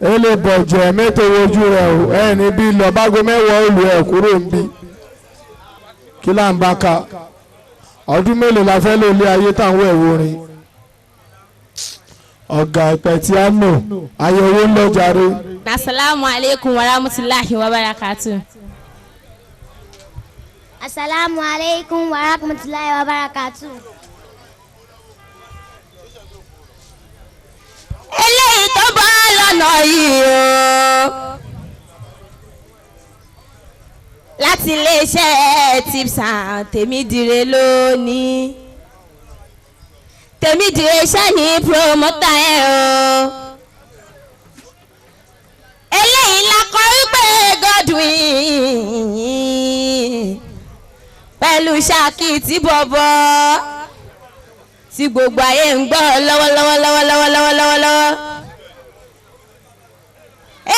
Ẹ lè bọ̀jẹ̀ mẹ́tò ojú rẹ̀ o, ẹ ní bí lọ bágo mẹ́wàá olù ẹ̀ kúrò ń bí. Kí là ń bá ka? Ọdún mélòó la fẹ́ lò lé ayé táwọn ẹ̀wò rin? Ọ̀gá ìpẹ́ tí a nù, àyẹ̀wò ń lọ jàre. Asalaamu alaikum wa rahmatulahi wa barakatu. Asalaamu alaikum wa rahmatulahi wa barakatu. Eléyìí tó bá lọ́nà yìí o, láti iléeṣẹ́ Tipsan Tèmídire lónìí. Tèmídire iṣẹ́ ní promoter ẹ̀ o. Eléyìí la kọ wípé Godwin pẹ̀lú Ṣakí tí bọ̀bọ̀ tí gbogbo ayé ń gbọ́ lọ́wọ́lọ́wọ́.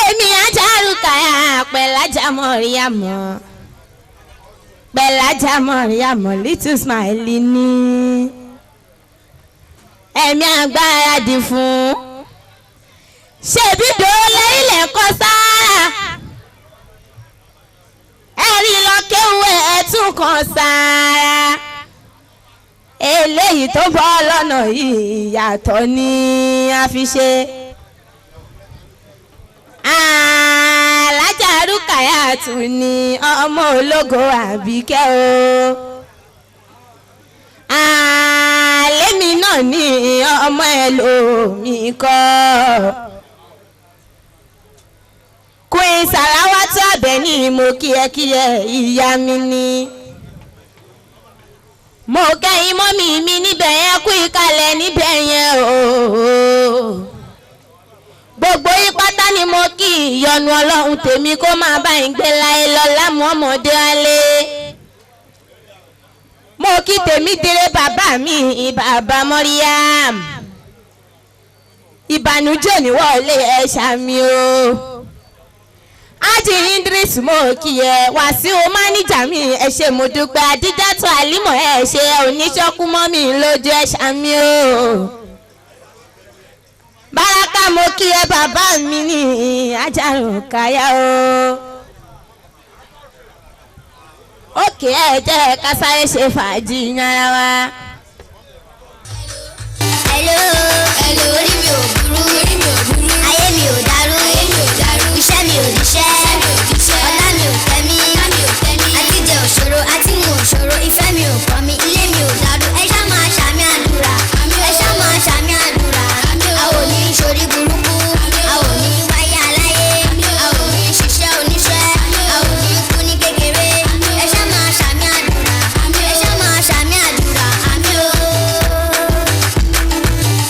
Èmi Ajárùkáyà pẹ̀lájà mọ̀ríyàmọ̀ little smile ní ẹ̀mí agbára dì fún. Ṣèbí dòólé ilẹ̀ kọ́ sára ẹ̀rí lọ kéwú ẹ̀ tún kan sára. Eléyìí tó bọ́ lọ́nà yìí ìyàtọ̀ ni a fi ṣe. Alájà Rúkàyà tún ní ọmọ ológo Àbíkẹ́ o. Àlémi náà ní ọmọ ẹlòmíì kọ́. Queen Sàláwátú Àbẹ̀ní mo kíyẹkíyẹ ìyá mi ni. Mo kẹ́yìn mọ́mì mi níbẹ̀ yẹn kú ìkàlẹ̀ níbẹ̀ yẹn o. Gbogbo yín pátá ni mo kí ìyọ́nú Ọlọ́run tèmi kó máa bá yín gbé láyé lọ́lá mọ́mọdé alẹ́. Mo kí Tèmídire bàbá mi bàbá Mọ́ríyàm. Ìbànújẹ́ ò ní wọlé ẹ ṣàmì o. Ájì Idris mo kí ẹ, Wàsíù máníjà mi ẹ ṣé mo dúpẹ́, Àdíjàtò Àlímọ̀ ẹ ṣé oníṣọ́kú mọ́ mi lójú ẹ ṣàmì o. Báràkà mo kí ẹ bàbá mi ní Ajárùkáyà o. Òkè ẹ jẹ́ ká sáré ṣe fàájì yàrá wa. Hello, hello, orí mi ò burú, orí mi ò burú, ayé mi ò dàrú, ayé mi ò dàrú, iṣẹ́ mi ò díṣẹ́, ọ̀tá mi ò fẹ́ mi, àtijẹ òṣòro, àti mu òṣòro, ìfẹ́ mi ò kọ́ mi, ilé mi ò dàrú, ẹ ṣá máa ṣàmì àdúrà, ẹ ṣá máa ṣàmì àdúrà, a ò ní ṣorí burúkú, a ò ní wáyé aláyé, a ò ní ṣiṣẹ́ oníṣẹ́, a ò ní kú ní kékeré, ẹ ṣá máa ṣàmì àdúrà, ẹ ṣá máa ṣàmì àdúrà, àmì o.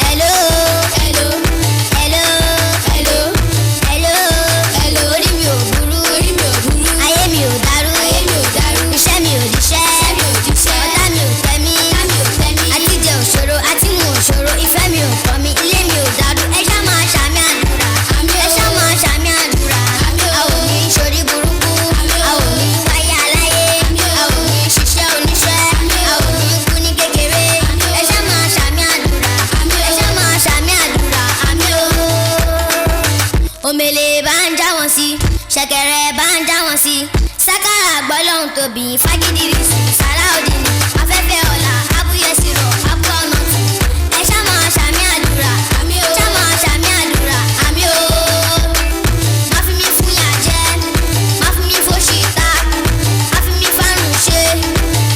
Hello, hello, hello, hello, hello, hello, orí mi ò burú, orí mi ò burú, ayé mi ò dàrú, ayé mi ò dàrú, iṣẹ́ mi ò díṣẹ́, ọ̀tá mi ò fẹ́ mi, àtijẹ òṣòro, àti mu òṣòro, ìfẹ́ mi ò kọ́ mi, ilé mi ò dàrú, ẹ ṣá máa ṣàmì àdúrà, ẹ ṣá máa ṣàmì àdúrà, a ò ní ṣorí burúkú, a ò ní wáyé aláyé, a ò ní ṣiṣẹ́ oníṣẹ́, a ò ní kú ní kékeré, ẹ ṣá máa ṣàmì àdúrà, ẹ ṣá máa ṣàmì àdúrà, àmì o. Omele bá ń já wọn sí, ṣẹ̀kẹ̀rẹ̀ bá ń já wọn sí, sákàrà gbọ́lọ́hún tóbi, fagídírí sùn, sàláùdì ní afẹ́fẹ́ ọ̀la, abúyẹsìrò, abú ọ̀nà tù. Ẹ ṣá máa ṣàmì àdúrà, ṣá máa ṣàmì àdúrà, àmì o. Má fi mí fún yà jẹ, má fi mí fòṣì ta, má fi mí fárùn ṣe,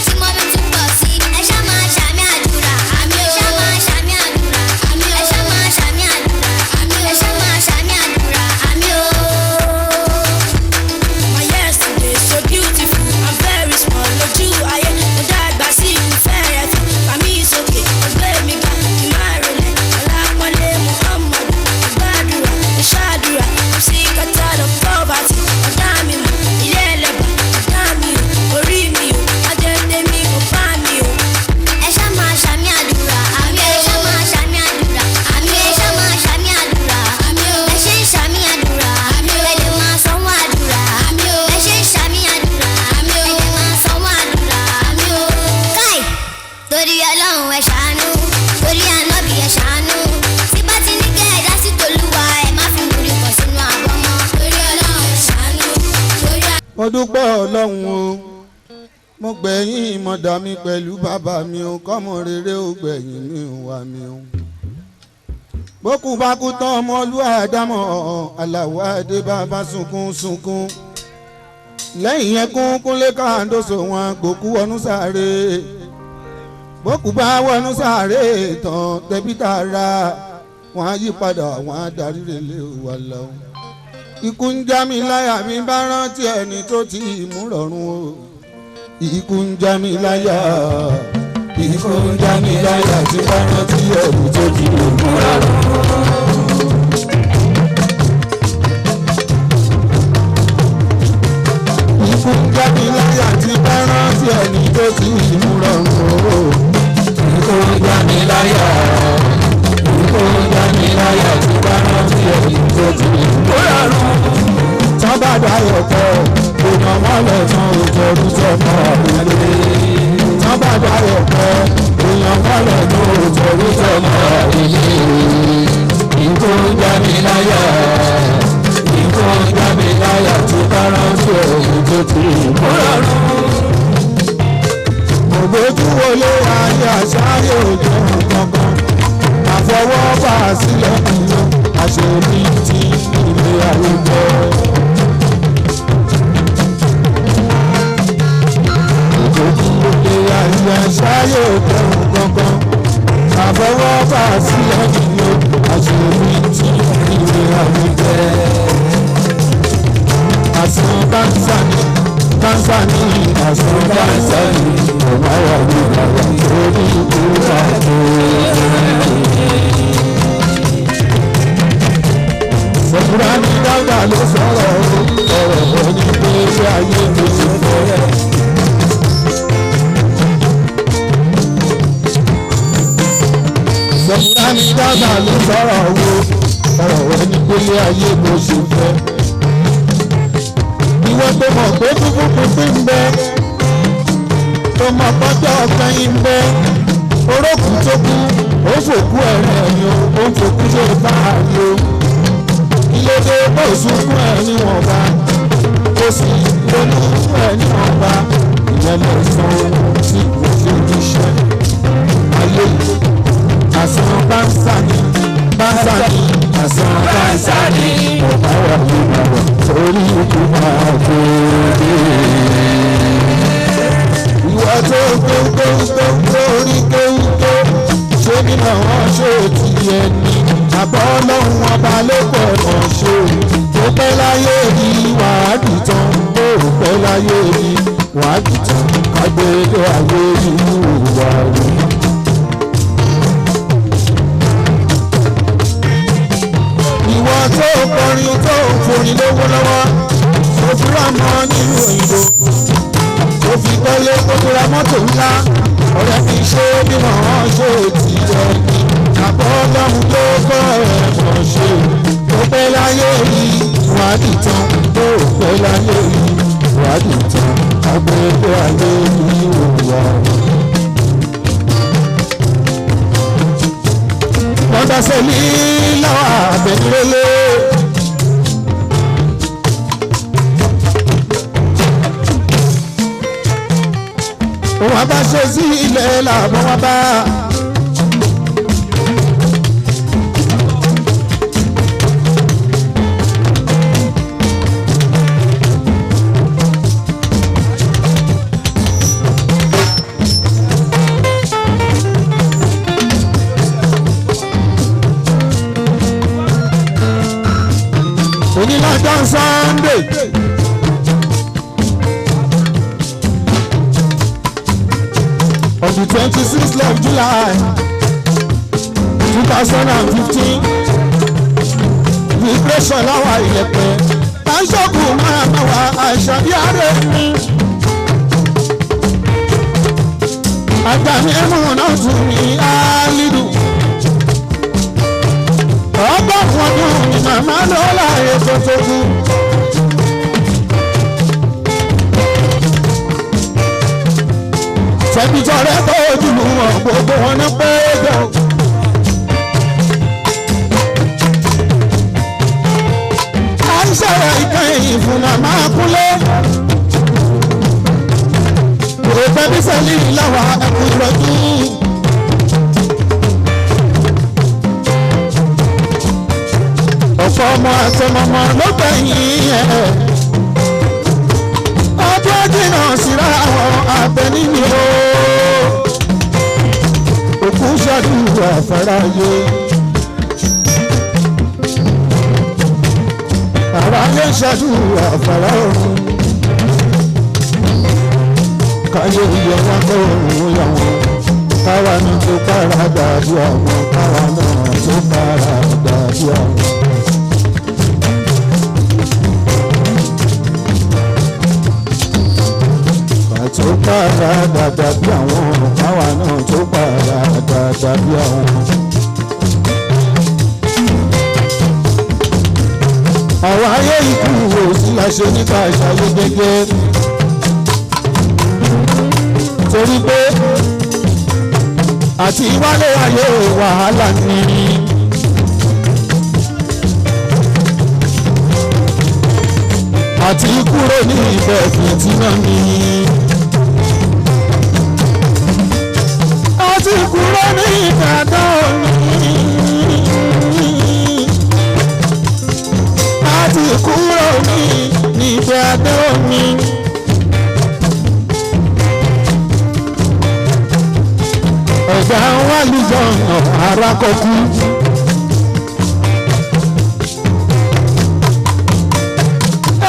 tí mọ́ mi tún pọ̀ sí. Ẹ ṣá máa ṣàmì àdúrà, ẹ ṣá máa ṣàmì àdúrà, ẹ ṣá máa ṣàmì àdúrà, ẹ ṣá máa ṣàmì àdúrà, àmì o. My yesterday so beautiful, I'm very small lójú ayé, mo dàgbà sí ìfẹ́ rẹ̀ fún fàmí sókè, ọgbẹ́ mi ga, kí má rẹlẹ̀, ọlápọ̀lé Muhammadu, gbàdúrà, mo ṣàdúrà, I'm sick and tired of poverty, ọ̀dá mi mọ̀, ilé ẹlẹ́bà, ọ̀dá mi ò, orí mi ò, ajẹ́tẹ̀ mi kò bá mi ò. Ẹ ṣá máa ṣàmì àdúrà, àmì ẹ ṣá máa ṣàmì àdúrà, àmì ẹ ṣá máa ṣàmì àdúrà, àmì ẹ ṣe ń ṣàmì àdúrà, àmì ẹ lè máa sanwó àdúrà, àmì ẹ ṣe ń ṣàmì àdúrà, àmì ẹ lè máa sanwó àdúrà, àmì o. Káì torí Ọlọ́run ẹ ṣàánú, torí ànábì ẹ ṣàánú, tí bá ti ní kẹ́ ẹ dá sí tòlúwa ẹ má fi múri pọ̀ sínú. Mo dúpẹ́ Ọlọ́run o, mo gbẹ̀yìn mọ̀dà mi pẹ̀lú bàbá mi o, kọ́mọ rere ó gbẹ̀yìn mi ò wá mi o. Bókù bá kú tán ọmọlúwa dámọ̀ aláwọ̀ adé bàbá sunkún sunkún. Lẹ́yìn ẹkún Kúnlé Kándóso wọn gbòkú wọnú sáré. Bókù bá wọnú sáré tán tẹbí tara wọn á yí padà wọn á darí relé wa lọ. Ikú ń já mi láyà mi bá rántí ẹni tó ti mú rọrùn o. Ikú ń já mi láyà, ikú ń já mi láyà tí bá rántí ẹni tó ti mú rọrùn. Ikú ń já mi láyà tí bá rántí ẹni tó ti mú rọrùn o. Ikú ń já mi láyà, ikú ń já mi láyà tí bá rántí ẹni tó ti mú rọrùn. Tán bá dayọ̀ pọ̀, èèyàn mọ́lẹ̀ tán ò jọrú sọ́mọ́ àrùlé. Tán bá dayọ̀ pọ̀, èèyàn mọ́lẹ̀ tán ò jọrú sọ́mọ́ àrùlé. Ikú ń já mi láyà, ikú ń já mi láyà tí bá rántí ẹni tó ti mú rọrùn. Ògbójú wọlé ayé àṣàyè òjò kankan. Àfọwọ́fà sílẹ̀ nìyó, àṣèlú ti ilé ayé jẹ́. Ògbójú wọlé ayé àṣàyè òjò kankan. Àfọwọ́fà sílẹ̀ nìyó, àṣèlú ti ilé ayé jẹ́. Àsán bá ń sá ní, bá ń sá ní, àsán bá ń sá ní, ọ̀gá wà ní ìgbàgbọ́ lórí ìgbà tó. Sọ̀rọ̀ ní dáadáa ló sọ̀rọ̀ ọ̀rọ̀ òní pé ṣé ayé ló ṣe fẹ́. Sọ̀rọ̀ ní dáadáa ló sọ̀rọ̀ ọ̀rọ̀ òní pé ṣé ayé ló ṣe fẹ́. Ìwọ tó mọ̀ pé fúnfún pínpín ń bẹ, tó mọ̀ pọ́jọ́ ọ̀kan yìí ń bẹ, orókùn tó kú, ó fòkú ẹ̀rẹ̀ ẹ̀yìn o, ó fòkú ṣe fáàrí o. Ilé bó sunkún ẹ̀ níwọ̀nba, ó sì ronú ẹ̀ níwọ̀nba, ìyẹn lè san ohun tí kò ṣe níṣẹ́. Ayé àsán bá ń sà ní, bá ń sà ní, àsán bá ń sà ní, ọ̀bá wà ní ìbàwọ̀ torí ikú máa tó dé. Ìwọ tó tó tó tó rí kéwúké, ṣé nínú àwọn ṣó ti yẹ ni? Àbọ̀ ọlọ́run ọba ló pọ̀ mọ̀ ṣe. Tó pẹ́ láyé yìí wàá dìtàn, tó pẹ́ láyé yìí wàá dìtàn, kágbélé ayé yìí wà rí. Ìwọ tó kọrin tó forin lówó lọ́wọ́, tó fi rà mọ́ nílùú òyìnbó, tó fi kọ́lé tó fi ra mọ́tò ńlá, ọ̀rẹ́ mi ṣe bí wọ́n ṣe ti jẹ ní. Àbọ̀ ọlọ́run tó kọ́ ẹ̀ mọ̀ ṣe. Tó pẹ́ láyé yìí wàá dìtàn, tó pẹ́ láyé yìí wàá dìtàn, agbègbè ayé yìí ò wà. Lọ́dọ̀ sẹ́lí lọ́wọ́ àbẹ̀nirẹ́lẹ́. Wọ́n bá ṣe sí ilẹ̀ làbọ̀ wọ́n bá. Onílọ́jọ́ Sunday. On the 26th of July, 2015, vibration láwa ìyẹ̀pẹ̀. Báṣọ́ọ̀bù máa bá wa àṣà bí ààrẹ mi. Àgbàmí ẹ̀mú náà tún ní Álídù. Ọgọ́rùn-ún ọdún ni màmá ló láàyè tó tó kú. Tẹ̀bítọ̀rẹ́ tó ojú wọn gbogbo wọn ní péjọ. À ń ṣẹ̀rẹ̀ ìkẹyìn fún màmá Kúnlé. Ọmọ àtọmọmọ ló gbẹ̀yìn ẹ̀. Ọjọ́ jìnnà síra àwọn abẹ́ní mi o. Òkú ṣàdúrà fáráyé. Àráyé ṣàdúrà fáráọ̀run. Káyé yọ wọn kọ́ òun yà wọn. Káwa náà tó kára dàbí àwọn. Káwa náà tó kára dàbí àwọn. Tó para dàda bí àwọn, káwa náà tó para dàda bí àwọn. Àwọn ayé ikú wo sí la ṣe nípa ìṣàyè gẹ́gẹ́. Torí pé àti wálé ayé wàhálà ni. Àti kúrò ní ibẹ̀ fìtínà ni. Àti kúrò ní Ìbàdàn mi. Àti kúrò ní Ìbàdàn mi. Ẹ̀dá wà lùjọ̀nà arákọ̀kú.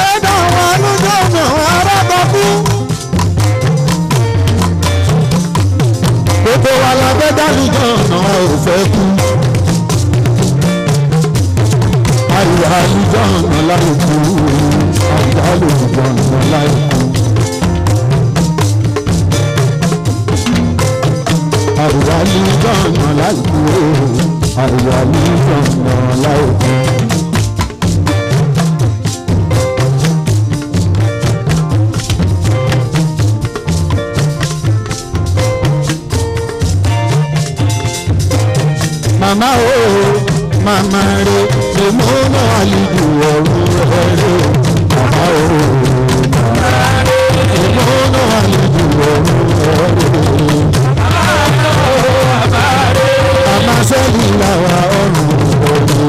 Ẹ̀dá wà lùjọ̀nà arákọ̀kú. Gbogbo wa la fẹ́ dálùjọ́nà ò fẹ́ kú. Àyà àlùjọ́nà láì kú. Àyà àlùjọ́nà láì kú. Àyà àlùjọ́nà láì kú. Àyà àlùjọ́nà láì kú. Màmá o, màmá rẹ, lèmọ́ náà àlejò ọ̀run rẹ rẹ. Màmá o, màmá rẹ, lèmọ́ náà àlejò ọ̀run rẹ rẹ. Màmá sẹ́yìn làwà ọ̀run rẹ rẹ.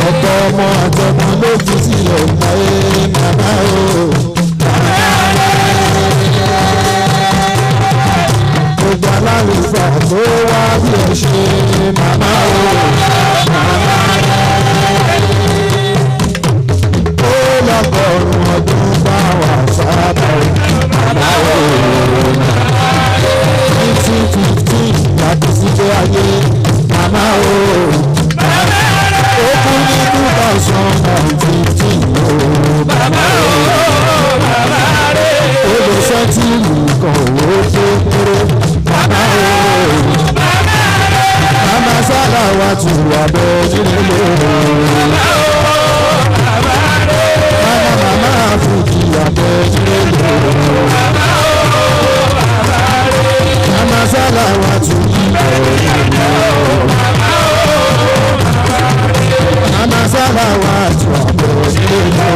Ọ̀pọ̀ ọmọ àtọmọ ló fi sílẹ̀ láyé màmá o. Gbogbo alálùfáà tó wá bí ẹ ṣe màmá o. Màmá ó lọ́gọ́rùn-ún ọdún bá wà sábà o. Màmá o. 1915 láti sílé ayé màmá o. Ó kú ní 2015 o. Màmá o. Ó lọ sẹ́ńtírì kan owó tó kéré. Màmá o. Màmá sálà wà tù abẹ́ nílé. Màmá màmá fùjì abẹ́ nílé. Màmá sálà wà tù abẹ́ nílé. Màmá sálà wà tù abẹ́ nílé.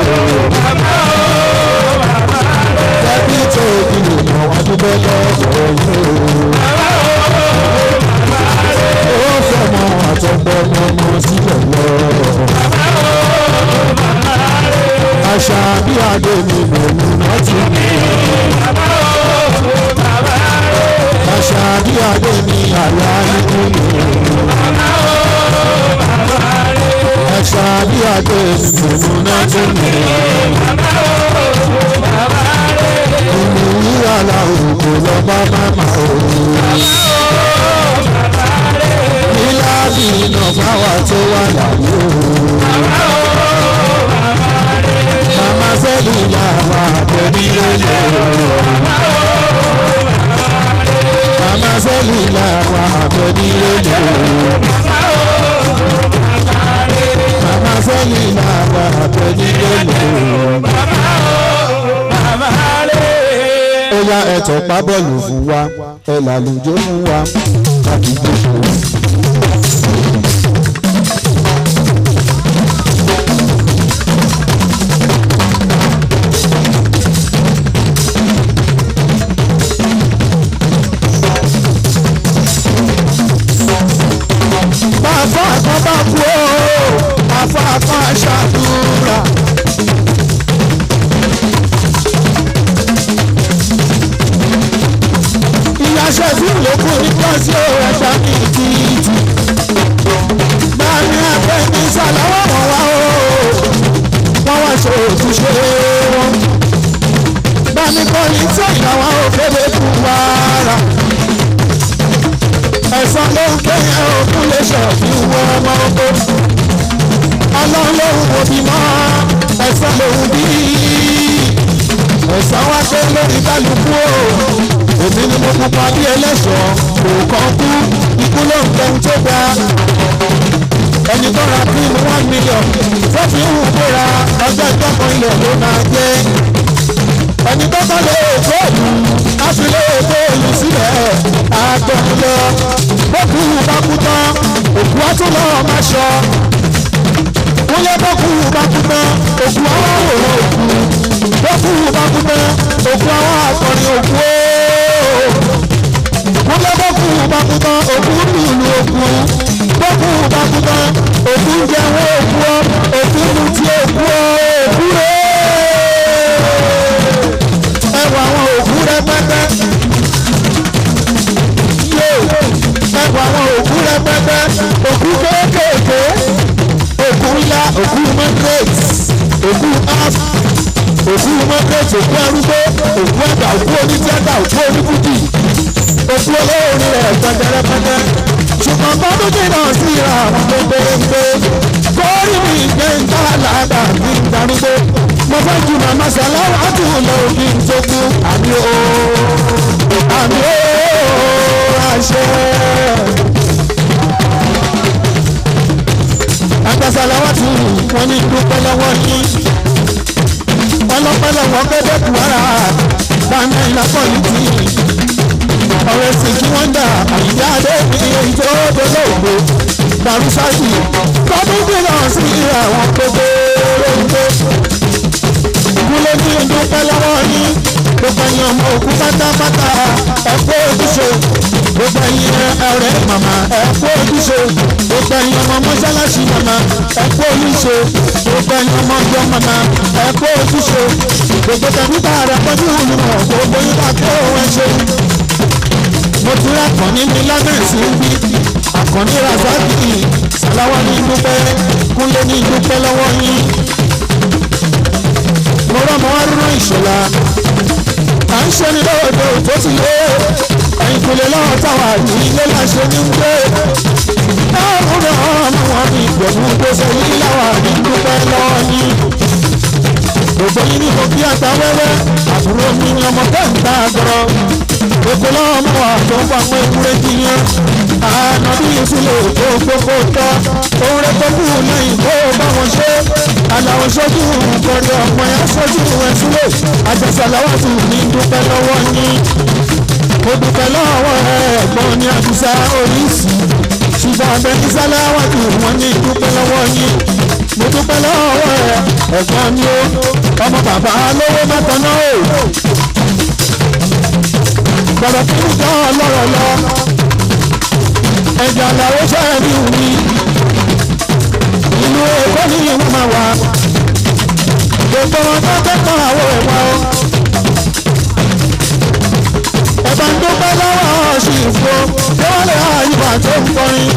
Tẹ́bí tó ìlú mọ̀ wá dúpẹ́ lọ́wọ́ yìí. Ó fọmọ àtọ̀pọ̀ ọmọ sílẹ̀ lọ. Àṣà bí adé mi mọ̀lú náà ti mi. Àṣà bí adé mi àyà ikú mi. Àṣà bí adé mi mọ̀lú náà ti mi. Ìlú yíyàlá òkò lọ bá màmá o. Níláàbì iná fáwa tó wà láyé o. Màmá sẹ́lì làwà àbẹ̀bí lélẹ̀ o. Màmá sẹ́lì làwà àbẹ̀bí lélẹ̀ o. Màmá sẹ́lì làwà àbẹ̀bí lélẹ̀ o. Ó yá ẹ tọ̀pá bọ́ọ̀lù fún wa, ẹ làlùjó fún wa, láti jókòó. Bàbá kan bá Àyìnláṣẹ́ tí ló kú ní kọ́sí ẹ̀ṣá ní títì. Báàmì àfẹ́mi sàláwọ̀ wọn wá o. Wọ́n wá ṣe òtúnṣe wọn. Báàmì kọ́ni tí ìyàwó òkèlè kú wàrà. Ẹ̀sán ló ń kéyàn òkú lè ṣọ̀fún wọn ọmọ oko. Ọlọ́run lòun ò bí mọ́, ẹ̀sán lòun bí. Ẹ̀sán wá pé lórí kálukú o. Èmi ni mo pupa bí ẹlẹ́ṣọ̀ọ́, kò kàn kú, ikú ló ń jẹun tó gba. Ẹni tó ra kírìmù 1 million, tó fi ń hù kóra, ọjọ́ ìjọkan ilẹ̀ ló máa jẹ́. Ẹni tó kọ́ lé góòlù, á fi lé góòlù sílẹ̀, àgbọ̀n lọ. Bókú bá kú tán, òkú á tún lọ́ọ́ máa ṣọ. Kúnlé bókú bá kú tán, òkú á wá wòrán òkú. Bókú bá kú tán, òkú á wá akọrin òkú ooo. Kúnlé bókú bá kú tán, òkú lùlù òkú. Bókú bá kú tán, òkú ń jẹun òkú ọ́, òkú mutí òkú ọ́, òkú rèé. Ẹwà àwọn òkú rẹpẹtẹ. Yóò ẹwà àwọn òkú rẹpẹtẹ. Òkú kéékèèké, òkú ńlá, òkú moderate, òkú half, òkú moderate, òkú arúgbó, òkú àgbà, òkú onítíátà, òkú onífújì, òkú olóorin rẹ̀ gbẹdẹrẹpẹtẹ. Ṣùgbọ́n bọ́dún jìnnà sí ra àwọn tó gbéńgbé. Kórì mi gbé ń tá làbà kí n darúgbó. Mo fẹ́ ju màmá Sàláwà tù lọ kí n tó kú. Àmì o, àmì o, àṣẹ. Àgbàsàláwà tù wọ́n ní dúpẹ́ lọ́wọ́ yín. Ọlọ́pẹ́ lọ́wọ́ gẹ́gẹ́ kùwárà. Bàmí ìlàpọ̀ yìí tì í. Ọ̀rẹ́ sì kí wọ́n dà àyíká adé ní èyí tó dolóògbé. Dàrúsáàkì tọdún jìnnà sí àwọn gbogbo olóògbé. Kúlé ní dúpẹ́ lọ́wọ́ yín. Gbogbo ẹ̀yin ọmọ òkú pátápátá ẹ kú ojúṣe. Gbogbo ẹ̀yin ọ̀rẹ́ màmá ẹ kú ojúṣe. Gbogbo ẹ̀yin ọmọ mọ́ṣáláṣí màmá ẹ kú ojúṣe. Gbogbo ẹ̀yin ọmọ ọjọ́ màmá ẹ kú ojúṣe. Gbogbo tẹ̀mí tààrà pọ́jú olùmọ̀ gbogbo yín bá kó ẹ ṣe. Mo ti rí àkànní ní lábẹ́sí ń bí. Àkànní Razaki Sàláwá ní dúpẹ́, Kúnlé ní dúpẹ́ lọ́wọ́ yín. Mo rọ́mọ wá rúrú ìṣọ̀lá. À ń ṣe ní lóòdò tó ti lé. Ẹ̀yìnkùlé lọ́wọ́ táwa ní ilé láṣẹ ní ń gbé. Ọ̀rọ̀ ọmọ wọn ní ìgbẹ̀mú tó ṣe yí láwà ní dúpẹ́ lọ́wọ́ yín. Gbogbo yín ní mo kí àtàwẹ́wẹ́, àbúrò mi ni ọmọ kẹ́ńtà gbọ́rọ̀. Gbogbo lọ́mọ wa tó ń pa àwọn ewúrẹ́ jiyàn. Àná bí ìsúlẹ̀ tó gbogbo tọ́. Òun rẹ̀ tó kù lẹ́yìn tó bá wọn ṣe. Àlàó ṣojú kọrí ọmọ yẹn ṣojú ẹ̀ súlẹ̀. Àjẹsàláwà tù ní dúpẹ́ lọ́wọ́ yín. Mo dúpẹ́ lọ́wọ́ ẹ̀gbọ́n ní Àdìsá Oríṣi. Ṣùgbọ́n abẹ́ni sáláwà tù wọ́n ní dúpẹ́ lọ́wọ́ yín. Mo dúpẹ́ lọ́wọ́ ẹ̀gbọ́n ní o. Ọmọ bàbá lówó mẹ́ta náà o. Bọ̀dọ̀ kí n jọ lọ́rọ̀ lọ. Ẹ̀jẹ̀ àlàó ṣẹ́ẹ̀rí mi. Ìlú Èkó ní ìwọ̀n máa wà. Gbogbo wọn tó kẹ́kọ̀ọ́ àwọ̀ ẹ̀wà o. Ẹ̀bà ń dúpẹ́ lọ́wọ́ ṣìfò. Ṣé wọ́n lè àyùbá tó ń kọrin?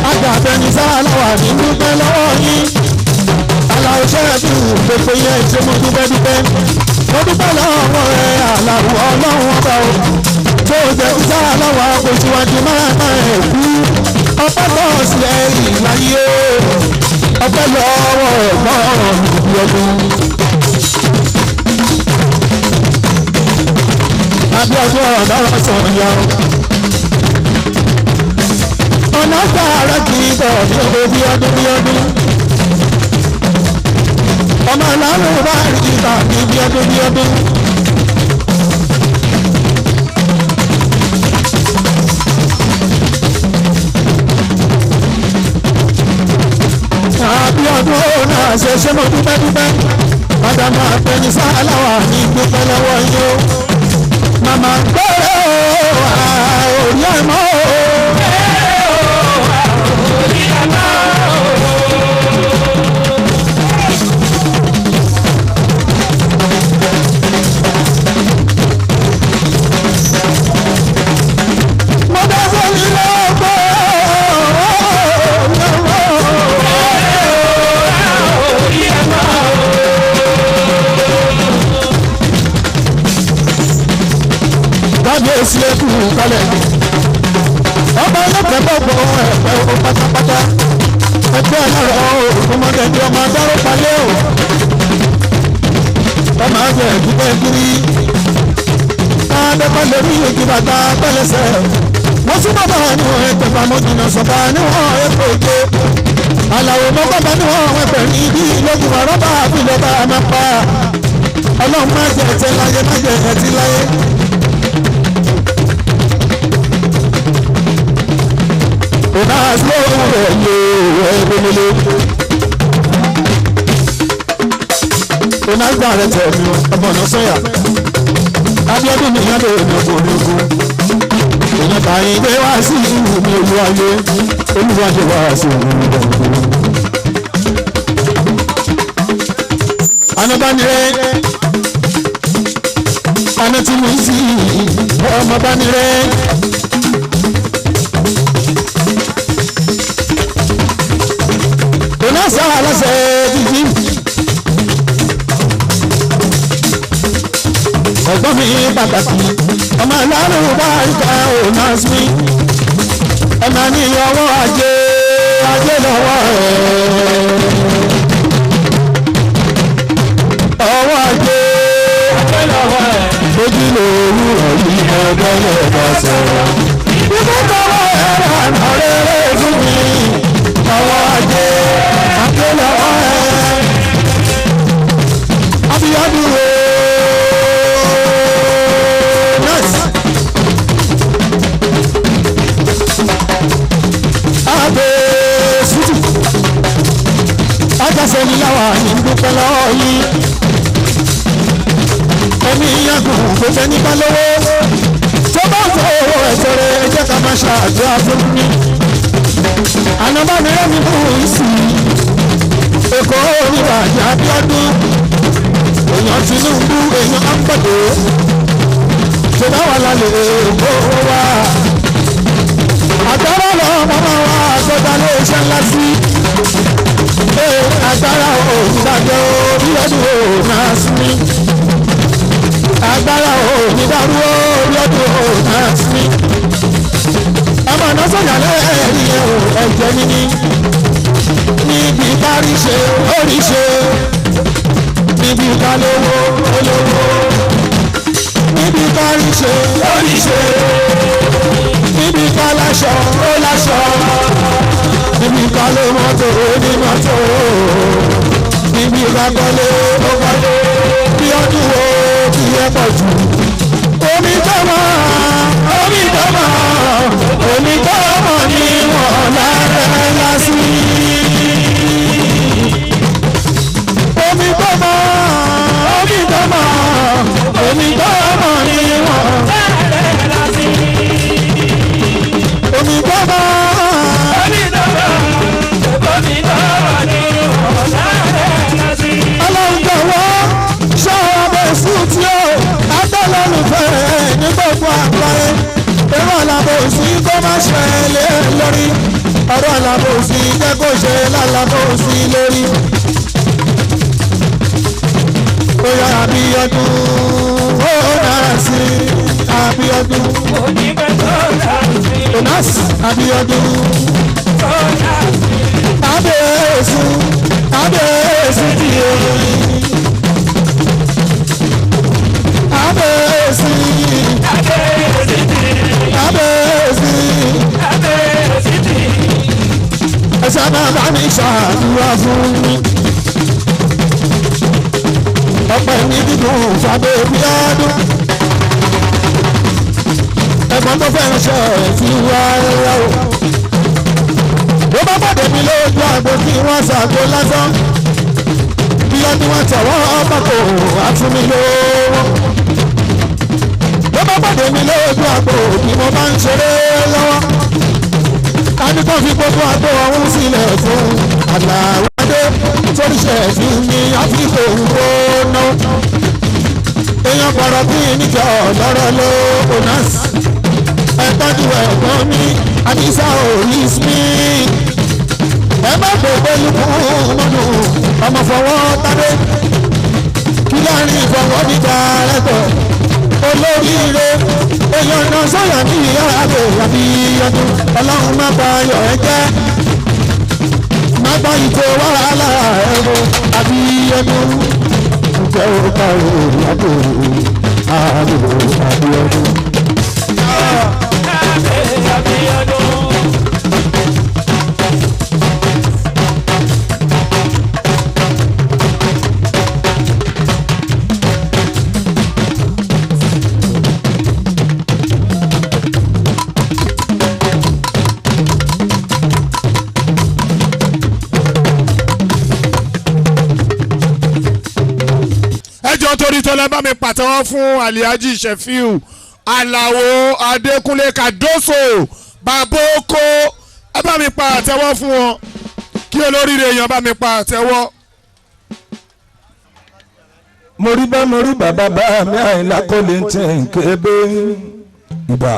Àgbàfẹ́ni sáláwà ní dúpẹ́ lọ́wọ́ yín. Àlàó ṣẹ́ẹ̀rí gbogbo yẹn ṣe mo dúpẹ́ dúpẹ́. Mo dúpẹ́ lọ́wọ́ ẹ àlàó ọlọ́run ọba o. Tó jẹ́ sáláwà kò síwájú máa máa ẹ̀ kú. Ọpẹ́ lọ sí ẹ̀yìn láyé o. Ọpẹ́ lọ́wọ́ ẹ̀gbọ́n mi ọdún. Abíọ́dún ọ̀dọ́rọ̀ sọ̀rọ̀ yọ. Ọ̀nà gbàrà kì í bọ̀ ní owó bí ọdún bí ọdún. Ọmọ ọlọ́run bá rí ìgbà ní bí ọdún bí ọdún. Abíọ́dún náà ṣe ṣé mo dúpẹ́ dúpẹ́. Màdàmú àpẹni sáláwà ní dúpẹ́ lọ́wọ́ yín o. Màmá gbọ́rọ̀ orí ẹ̀ mọ́ o. Kábíyèsí ẹkú kalẹ̀. Ọba ọlọ́pàá gbogbo ẹ̀pẹ́ o pátápátá. Ẹgbẹ́ ọlọ́rọ̀ ògùnmọ́gẹ́dẹ́ ọmọ adáró palẹ́ o. Ọmọ àgbẹ̀ ẹ̀dúgbẹ́ kiri. Adẹ́pẹ́ lórí òkè bàtà pẹ́lẹ́sẹ̀. Mo tún bàbá níwọ̀n ẹgbẹ̀fà mo jìnnà sọ̀bà níwọ̀n ẹgbẹ̀ òjò. Àlàó mọ́kànlá níwọ̀n ẹgbẹ̀ ní ibi ìlógun àrọ́bà àbílọ́ba máa pa. Ọlọ́run má jẹ ẹ̀tẹ́ láyé má jẹ ẹ̀tí láyé. Ọ̀nà àlóhùn rẹ̀ lè ẹgbẹ́mílé. Ọ̀nà àgbà rẹ̀ tẹ̀ mí ọmọ ọ̀nà sọ́yà. Abíọ́dún mi yá lóore ní ogun ológun. Èèyàn báyìí gbé wá sí ìlú mi olúwayé. Olúwayé wá sí ìlú mi olúwayé. Anabánirẹ́ Anatumusi ọmọbánirẹ́. Onasa aláṣẹ jíjí. Ẹ̀gbọ́n mi pàtàkì ọmọ ìlànà báríkà onasmi. Ọmọ ní ọwọ́ ajé ajé lọ́wọ́ ẹ̀. Ọwọ́ ajé ajé lọ́wọ́ ẹ̀. Ojú lòwú ọ̀yí ẹgbẹ́ lẹ́ẹ̀dá sọ̀rọ̀. Ibú tọwọ́ ẹ̀rọ àná rere fún mi. Ọwọ́ ajé ajé lọ́wọ́ ẹ̀. Abíọ́dún o. Nọ́ọ̀sì. Abẹ́ sùtù. Ajásẹ́ ni láwa ní dúpẹ́ lọ́wọ́ yìí. Ẹni yàgùn kò fẹ́ nípa lówó. Tó bá fọ owó ẹ̀tọ́ rẹ̀ ẹ jẹ́ ká máa ṣàdúrà fún mi. Ànábánirẹ́ mi mú ìsìn. Èkó oníbàjẹ́ Abíọ́dún. Èèyàn Tinubu èèyàn Ambode. Tó bá wà lálẹ́ Èkó wa. Àgbára lọ́mọ máa wá àgbọ̀dá lé iṣẹ́ ńlá sí. Agbára òǹdàjọ́ Bíọ́dún ò náà sí mi. Agbára òǹdàrú Bíọ́dún ò náà sí mi. Ọmọ náà sọ̀yà lẹ́ẹ̀rí ẹ̀jẹ̀ mi ní. Níbi kárí ṣe orí ṣe. Níbi ká lówó olówó. Níbi kárí ṣe orí ṣe. Níbi ká láṣọ ó láṣọ. Níbi ká ló mọ́tò ó ní mọ́tò. Níbi ká kọ́lé ó kọ́lé. Bí ọdún wo kì í pọ̀ jù. Omi tọ́mọ, omi tọ́mọ, omi tọ́mọ ni wọ́n lára lásì. Omi tọ́mọ, omi tọ́mọ, omi tọ́mọ ni wọ́n lára lásì. Omi tọ́mọ. Ọlọ́run jọ̀wọ́ ṣọ́ra bẹ̀ sùn tí ó adọ́lọ́lùfẹ́ ní gbogbo àgbáyé. Èrò àlàbòsí kó má ṣẹlẹ̀ lórí. Ọ̀rọ̀ àlàbòsí jẹ́ kó ṣe lálàbòsí lórí. Bóyá Abíọ́dún ó náà sí Abíọ́dún. Onas Abíọ́dún. Abẹ́ẹ̀sù Abẹ́ẹ̀sù ti orin. Abẹ́ẹ̀sù Abẹ́ẹ̀sù ẹ sábà bá mi ṣàdúrà fún mi. Ọpẹ́ mi dídùn fàbẹ́ Bíọ́dún. Ẹ̀gbọ́n tó fẹ́ràn ṣe ti wá rárá o. Bó bá pàdé mi lójú àgbo kí wọ́n ṣàgbo lásán. Bíọ́dún wọn tọ̀wọ́ ọmọ kò á fún mi lówó. Bó bá pàdé mi lójú àgbo kí mo bá ń ṣeré lọ́wọ́. Ká ní kó fi gbogbo àgbo ọ̀hún sílẹ̀ fún Àlàwádé torí ṣẹ̀fì ní Áfíríkà òwúrò náà. Èèyàn gbọ́dọ̀ bí níjọ́ lọ́rọ̀ ló onas. Ẹ tọ́jú ẹ̀gbọ́n mi, Àdìsá òyìnbí mi. Ẹ má gbogbo olùkún mọ́nù ọmọ fọwọ́ tádé. Kí láàrin ìfọwọ́ níjà rẹ̀tọ̀. Olóríire èèyàn náà sọ̀yà ní ìyá àbẹ̀ àbí ọdún ọlọ́run má bà ayọ̀ ẹ jẹ́ má gbọ́ ìtò wàhálà ẹ̀rọ àbí ọdún. Ǹjẹ́ o ká o ìyàbò àbò àbí ọdún. Ẹjọ́ torí tọ́lá bá mi pàtẹ́wọ́ fún Alhaji Shefiu Alao Adékúnlé Kàdóso bàbá oko, ẹ bá mi pàtẹ́wọ́ fún wọn kí olóríire èèyàn bá mi pàtẹ́wọ́. Mo rí bá mo rí bàbá bá mi Àyìnlá kò lè tẹ̀ ń kébé ìbà.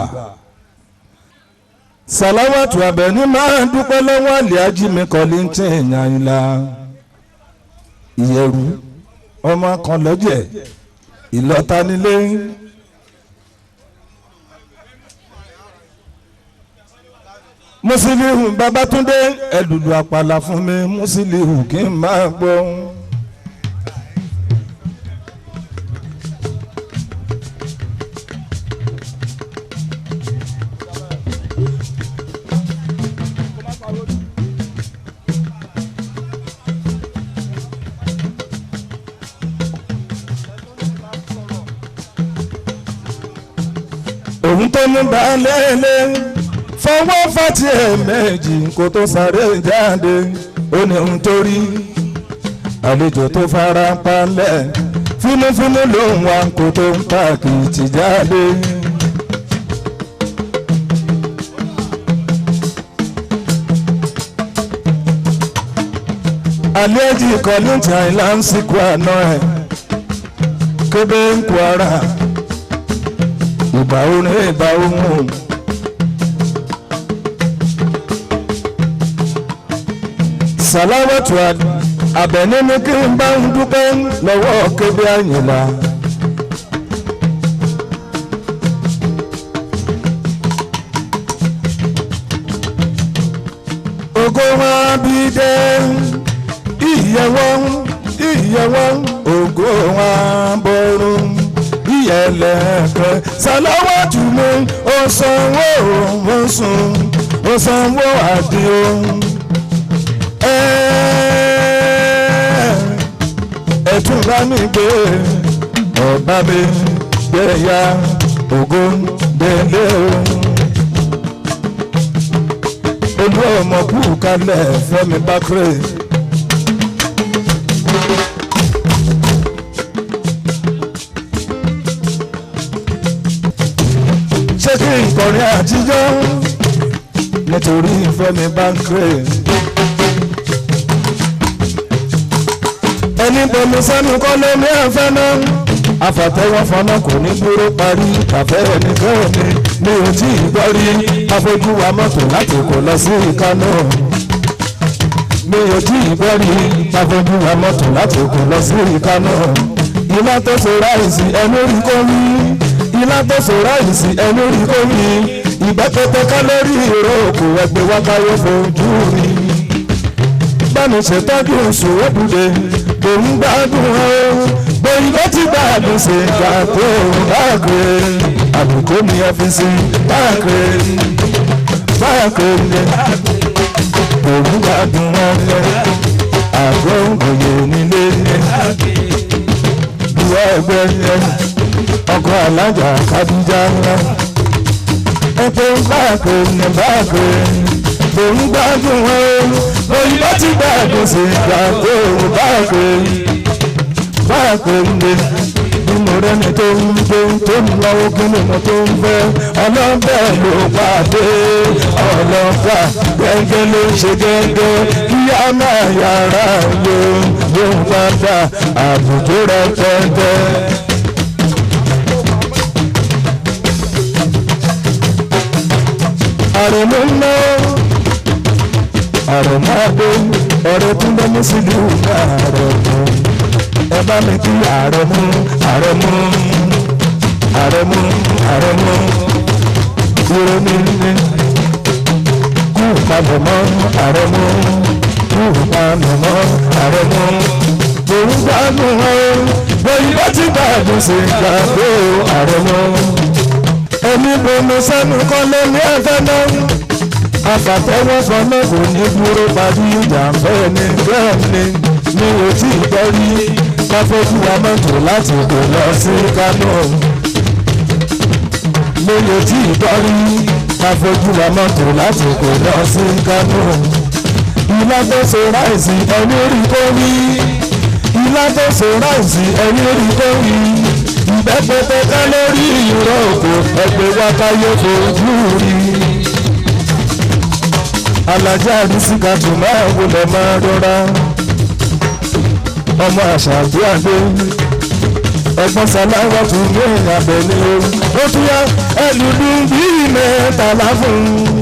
Sàláwàtú Àbẹ̀ní máa ń dúpẹ́ lọ́wọ́ Alhaji mi kò lè tẹ̀ ń Àyìnlá. Ìyẹ̀rù ọmọ kan lọ́jẹ̀ ìlọ́ta nílé. Musiliu Babátúndé ẹlùlù àpàlà fún mi Musiliu kí n máa gbọ́. Òun tó ní balẹ̀lẹ̀ fọwọ́ fàtí ẹ̀ méjì kó tó sáré jáde ó ní ohun tó rí àlejò tó fara palẹ̀ fúnúfúnú ló ń wá kó tó ń pàkìtì jáde. Àlejò Kollington Àyìnlá ń sìnkú àná ẹ̀ kébé ń kú ara ìbà orin ìbà ohun. Sàláwàtú Àbẹ̀ní ní kí n bá ń dúpẹ́ lọ́wọ́ Kébé Àyìnlá. Ògo wọn bí dé ìyẹ̀wọ̀ ìyẹ̀wọ̀ ògo wọn bọ̀rùn ìyẹlẹ̀kẹ̀. Sàláwàtú mi ó sanwó ó sùn ó sanwó àdìo. Ẹ̀tún bá mi gbé ọba mi gbé ya ògo délé o. Olú ọmọ kú kalẹ̀ Fẹ́mi Bákúrè. Ṣé kí n kọrin àtijọ́ nítorí Fẹ́mi Bákúrè. Ẹni bomi sẹ́nu kọ́ lómi ẹ̀fẹ́ náà afàtẹ́wọ́ fọnà kò ní dúró parí kàfẹ́ ẹnìkan mi mi ò tí ì gbọ́ rí afọ́jú wa mọ́tò láti kò lọ sí Kánò mi ò tí ì gbọ́ rí afọ́jú wa mọ́tò láti kò lọ sí Kánò. Ilá tó so ráìsì ẹnu rí kó rí, ilá tó so ráìsì ẹnu rí kó rí, ìbẹ́pẹ́pẹ́ kálórì ìrókò ẹgbẹ́ wákàyọ́ fojú rí. Bámi ṣètọ́jú sùwọ́bùdé òun gbádùn ọ́ bóyá ti gbádùn ṣe gbà tó báàkiri àbùkù mi ọ́fíìsì báàkiri báàkiri òun gbádùn ọ́ àgọ́ òye nílé ìwọ ẹgbẹ́ ọkọ̀ alájà kábíjà ẹgbẹ́ báàkiri báàkiri òun gbádùn ọ́ òyìnbó ti gbádùn sí ìgbà tó báàkiri báàkiri bí mo rẹ́ni tó ń gbé tó ń lọ́wọ́ kí ni mo tó ń fẹ́ ọlọ́bẹ̀ ló pàdé ọlọ́pàá gẹ́gẹ́ ló ń ṣe gẹ́gẹ́ kí á máa yára ló ló ń padà àbùkù rẹpẹtẹ. Àrẹ̀mú ń ná àrẹ̀mú àdó ọ̀rẹ́ tún bẹ́ mú sílùú àrẹ̀mú ẹ bá mi kí àrẹ̀mú àrẹ̀mú. Àrẹ̀mú àrẹ̀mú ìrònú ní kú palẹ̀mọ́ àrẹ̀mú kú palẹ̀mọ́ àrẹ̀mú òun gbádùn ọ́ bóyá ti gbádùn sí gbàgbé àrẹ̀mú ẹni bomi sẹ́nu kọ́ lómi ẹ̀fẹ́ náà afàtẹ́wọ́ fọlọ́ kò ní dúró parí ìjà bẹ́ẹ̀ ni bẹ́ẹ̀ ni mi ò tí ì gbọ́ rí káfọ́jú wa mọ́tò láti kò lọ sí Kánò mi ò tí ì gbọ́ rí káfọ́jú wa mọ́tò láti kò lọ sí Kánò ilá tó so ráìsì ẹni rí kó rí ilá tó so ráìsì ẹni rí kó rí ìbẹ́pẹ tó ká lórí ìrọ̀ òkò ẹgbẹ́ wa káyé fojú rí alájà àdìsíkà tó máa wọlé máa rọra ọmọ àṣàbí àgbẹ̀ ẹ̀gbọ́n sàláwà tún ní ìyàbẹ̀ ni o ó tún yá ẹlùlù bíi 13 fún un.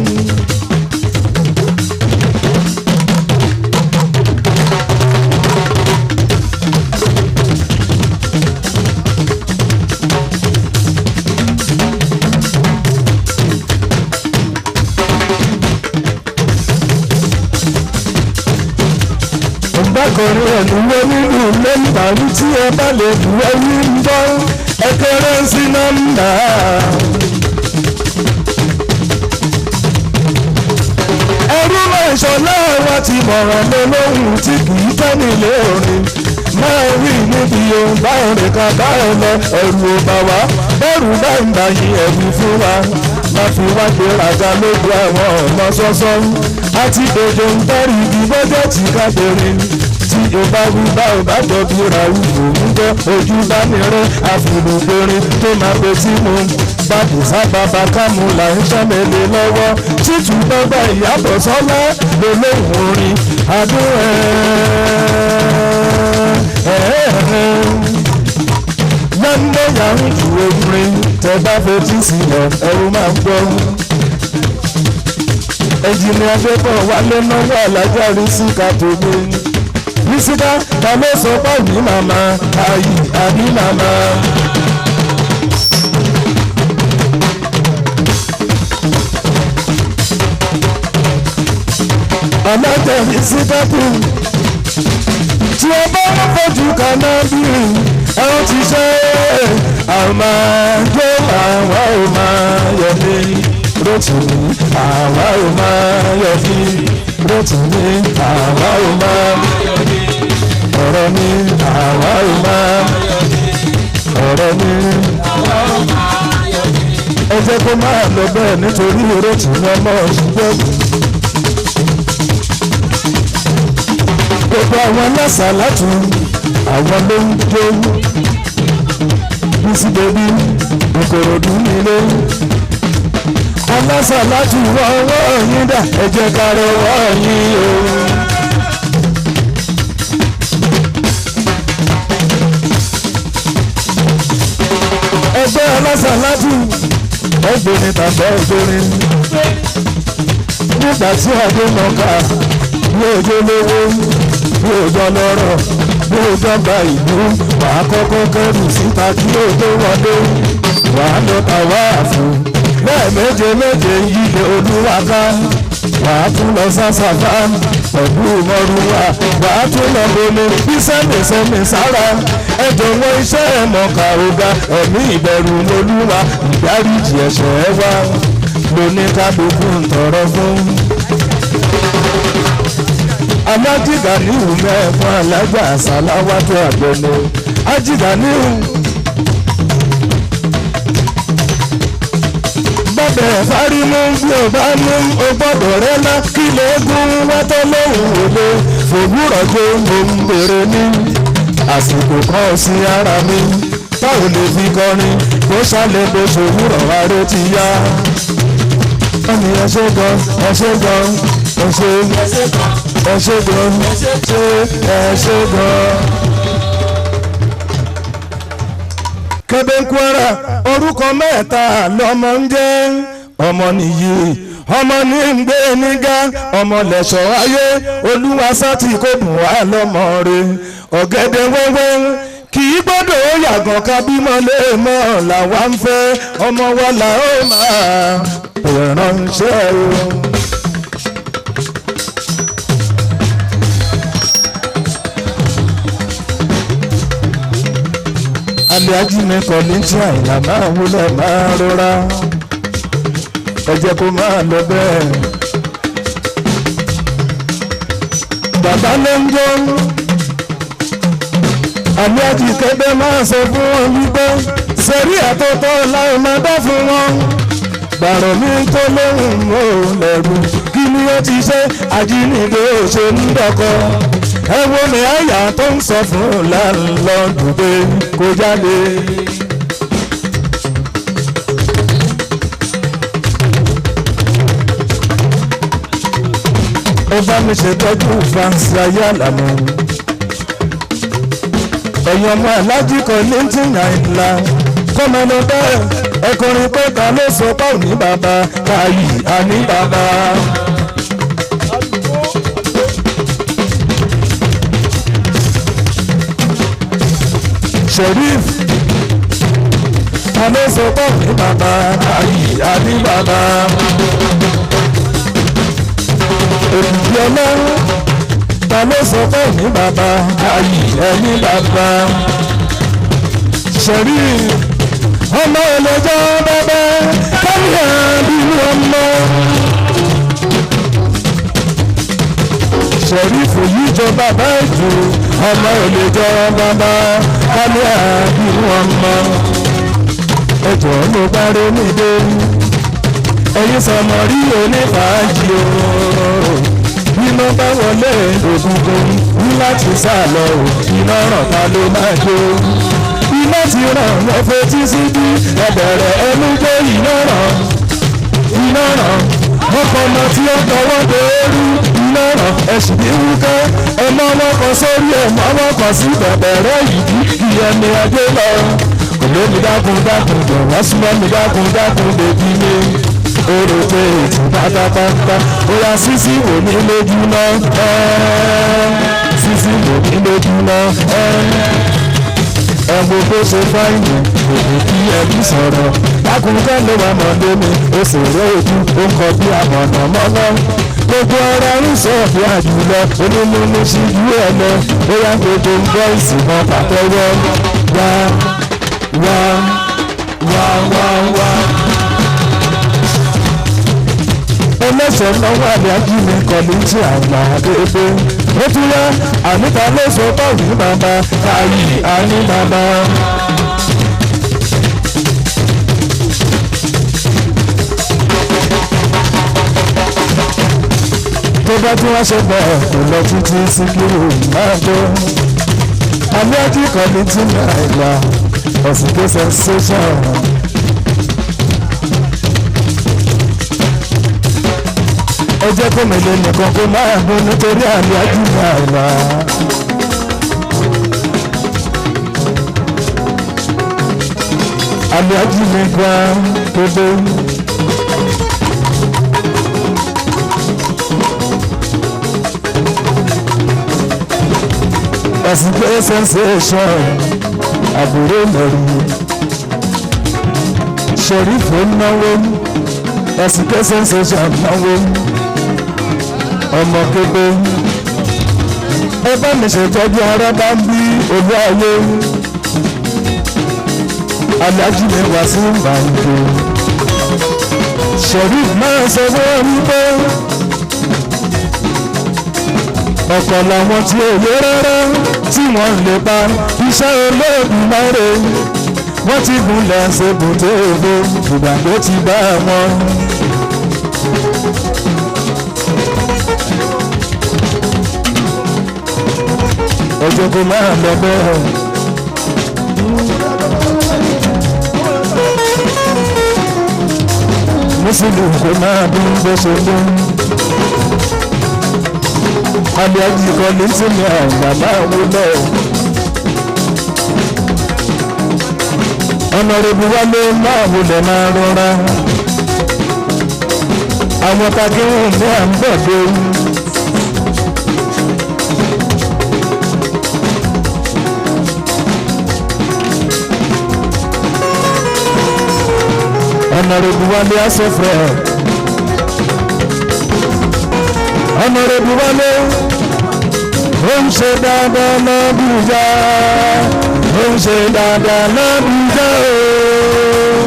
Bákọ̀rin ẹ̀dúnwó nínú lẹ́yìnbá ní tí ẹ bá lè dúró ní ń bọ́ ẹ kéré sí nọ́mbà. Ẹrú máa ń ṣọlá wa ti mọ̀ràn lé lóhùn tí kì í tẹ́ nílé orin. Máa wí níbi ohun bá òrìn kan bá ẹ lọ ẹ̀rù ò bà wá bẹ́rù bá ń bá yín ẹ̀rù fún wa. Má fi wá gbéraga lójú àwọn ọmọ sọ́sọ́ àti dòjò ń tẹ́rì ibi bọ́jẹ́tì kábẹ̀rẹ̀ tí o bá wí bá o bá jọ bí ra wùwò ń gbọ́ ojú bá mi rẹ́ àfìlùgbòrin tó máa pe tí mo bàbù sábàbà kámú là ń ṣàmẹ́lẹ̀ lọ́wọ́ títù bàbá ìyàbọ̀ sọ́lá lolóhùn orin adún ẹ̀ẹ́ lọ́ndọ̀ yà ń ju orin tẹ bá fetí sílẹ̀ ẹ̀rù máa ń gbọ́ ẹnjìnìá débọ̀ wálé náwó alájà rísíkà tó ní. Rísíkà ta ló sọ pé àbí màmá ayì àbí màmá. Alájà rísíkà tó tí o bá ń fojú kaná bí ẹ ó ti ṣe àmà jó àwa ò máa yọ mí Rótìmí àwa ò máa yọ̀ mí Rótìmí àwa ò máa ọ̀rọ̀ mi àwa ò máa ọ̀rọ̀ mi ẹ jẹ́ kó máa lọ bẹ́ẹ̀ nítorí Rótìmí ọmọ ṣùgbọ́n gbogbo àwọn lásàlátù àwọn ló ń jó bísí bèbí Ìkòròdú nílé alásàlátù ọwọ́ yín dà ẹ jẹ́ ká rọwọ́ yín o. ẹgbẹ́ alásàlátù ẹgbẹ́rin tàbí ẹgbẹ́rin nígbà tí adémọ̀ká bí ojú lówó bí ojú ọlọ́rọ̀ bí ojú ọgbà ìlú wàá kọ́kọ́ kẹ́rù síta kí o tó wọlé wàá lọ tàwáàfù bẹ́ẹ̀ méje méje yíyẹ olúwa ká wàá tún lọ sásàfà pẹ̀lú mọ́rúwà wàá tún lọ bomi bí sẹ́mi sára ẹ jọ̀wọ́ iṣẹ́ ẹ̀mọ́ka ọ̀gá ẹ̀mí ìbẹ̀rù lolúwa ìdáríjì ẹ̀ṣẹ̀ wa lóníkàlùkù ń tọrọ fún. Alájìgà níhù mẹ́ẹ̀fún alájà àsàláwájú àgbẹ̀ni ajígà níhù. Bọ́bẹ̀ fárímú bí o bá mú o gbọ́dọ̀ rẹ lá kí lè gún wátọ́ lóhùn òde fòwúrọ̀ jó mo ń bèrè ní àsìkò kan sí ara mi táwọn lè fi kọrin bó ṣàlẹ̀ bó ṣòwúrọ̀ aró ti yá. Ẹni ẹ ṣé gan ẹ ṣé gan ẹ ṣé ẹ ṣé gan ṣé ẹ ṣé gan. Kébé Kwara orúkọ mẹ́ta lọ́mọ ń jẹ́ ọmọ nìyí ọmọ ní ń gbé nígá ọmọ lẹ̀ṣọ́ ayé olúwa sátì kò bùn wá lọ́mọ rẹ̀ ọ̀gẹ̀dẹ̀ wẹ́wẹ́ Kì í gbọ́dọ̀ ó yàgàn ká bímọ lè mọ̀ làwa ń fẹ́ ọmọ wa là ó máa ránṣẹ́ o. Alhaji mi Kollington Àyìnlá máa wúlẹ̀ máa rọra ẹ jẹ́ kó máa lọ bẹ́ẹ̀. Bàbá ló ń jó Alhaji Kébé máa sọ fún wọn wípé sẹ́rí àtọ́tọ́ láì máa dá fún wọn. Gbàrọ̀ mi tó lóhùn ó lẹ́rù kí ni ó ti ṣe ajínigbé ó ṣe ń dọ́kọ. Ẹ wo ni àyà tó ń sọ fún láńlọ́ọ̀dù pé kó jáde. Ó bá mi ṣètọ́jú fáǹsì ayé àlàmú. Ẹ̀yin ọmọ Alhaji Kollington Àyìnlá kọ́mọdé bẹ́ẹ̀ ẹkùnrin pé ta ló sọ pé òní bàbá káyì àní bàbá. Sheriff ta ló sọ pé òní bàbá káyì àní bàbá. Èkìtì ọlọ́run ta ló sọ pé òní bàbá káyì ẹni bàbá. Sheriff ọmọ ọlọ́jọ́ bàbá káyà bínú ọmọ. Ṣẹ̀rífù yìí jọ bàbá jù ọmọ ọlọ́jọ́ bàbá káyà bínú ọmọ. Ẹjọ́ ló bá rí mi dé ẹ̀yin sọmọ rí onífàájì o. Iná bá wọlé ògùngùn ní láti sá lọ o iná ràn ta ló máa jó. Iná ti ràn wọ́n fetí síbí ẹ̀bẹ̀rẹ̀ ẹnu gbé iná ràn iná ràn ọkọ̀ ọmọ tí ó tọwọ́ dòórú iná ràn ẹ̀sùn bí wúkẹ́ ẹ mọ́ wọn kan sórí ẹ mọ́ wọn kan sí bẹ̀bẹ̀rẹ̀ ìdí kí ẹni ẹgbẹ́ lọ. Kò lómi dákun dákun jọ̀wọ́ súnmọ́ mi dákun dákun bèbí mi. Ó rò pé ètò pátápátá bóyá sísí wò ní lójú náà sísí wò ní lójú náà ẹ wo bó ṣe fáìlì òbí kí ẹbí sọ̀rọ̀ lákùnkẹ́ ló wà mọ̀ lómi ó sì rẹ́ ojú ó ń kọ bí amọ̀nà mọ́nà gbogbo ara ń sọ bí àjùlọ onímúnú síjú ẹ lọ bóyá gbogbo ń gbọ́ ìsìnkàn pàtẹ́wọ́ wá wá wá wá wá. Ẹlẹ́sẹ̀ náwó Alhaji mi Kollington Àyìnlá dédé ó tún yá àníta ló sọ báwo ní bàbá káyì àní bàbá. Tó bá tí wọ́n ṣe bẹ́ẹ̀ kò lọ títí Síkírù máa gbó. Alhaji Kollington Àyìnlá ẹ̀sìn tó sensation. Ẹ jẹ́ kó mi lè nìkan kó máa dún nítorí Alhaji Àyìnlá. Alhaji mi gba gbogbo. Ẹ̀sìn pé sensation àbúrò lẹ́rù. Ṣẹ̀rífù náwó ẹ̀sìn pé sensation náwó ọmọ kébé ẹ bá mi ṣètọ́jú ara bá ń bí olú ayé Alhaji mi wá sí gbàǹjo Sheriff máa sọ fún wọn wípé ọ̀pọ̀ làwọn tí ò yé rárá tí wọ́n lè pa iṣẹ́ olóògùn mọ́re wọ́n ti gúnlẹ̀ ṣèbùté òdo ìgbàgbé ti bá wọn. Ọjọ́ kó máa lọ bẹ́ẹ̀. Mùsùlùmí kò máa bí bó ṣe dún. Alhaji Kollington Àyìnlá máa wúlẹ̀. Ọ̀nàrẹ́bù wálé máa wulẹ̀ máa rọra. Àwọn takíhùn ní à ń bọ̀ dé. Honorable Wálé Asọ́fẹ́, Honorable Wálé ó ń ṣe dáadáa l'Ábùjá, ó ń ṣe dáadáa l'Ábùjá o.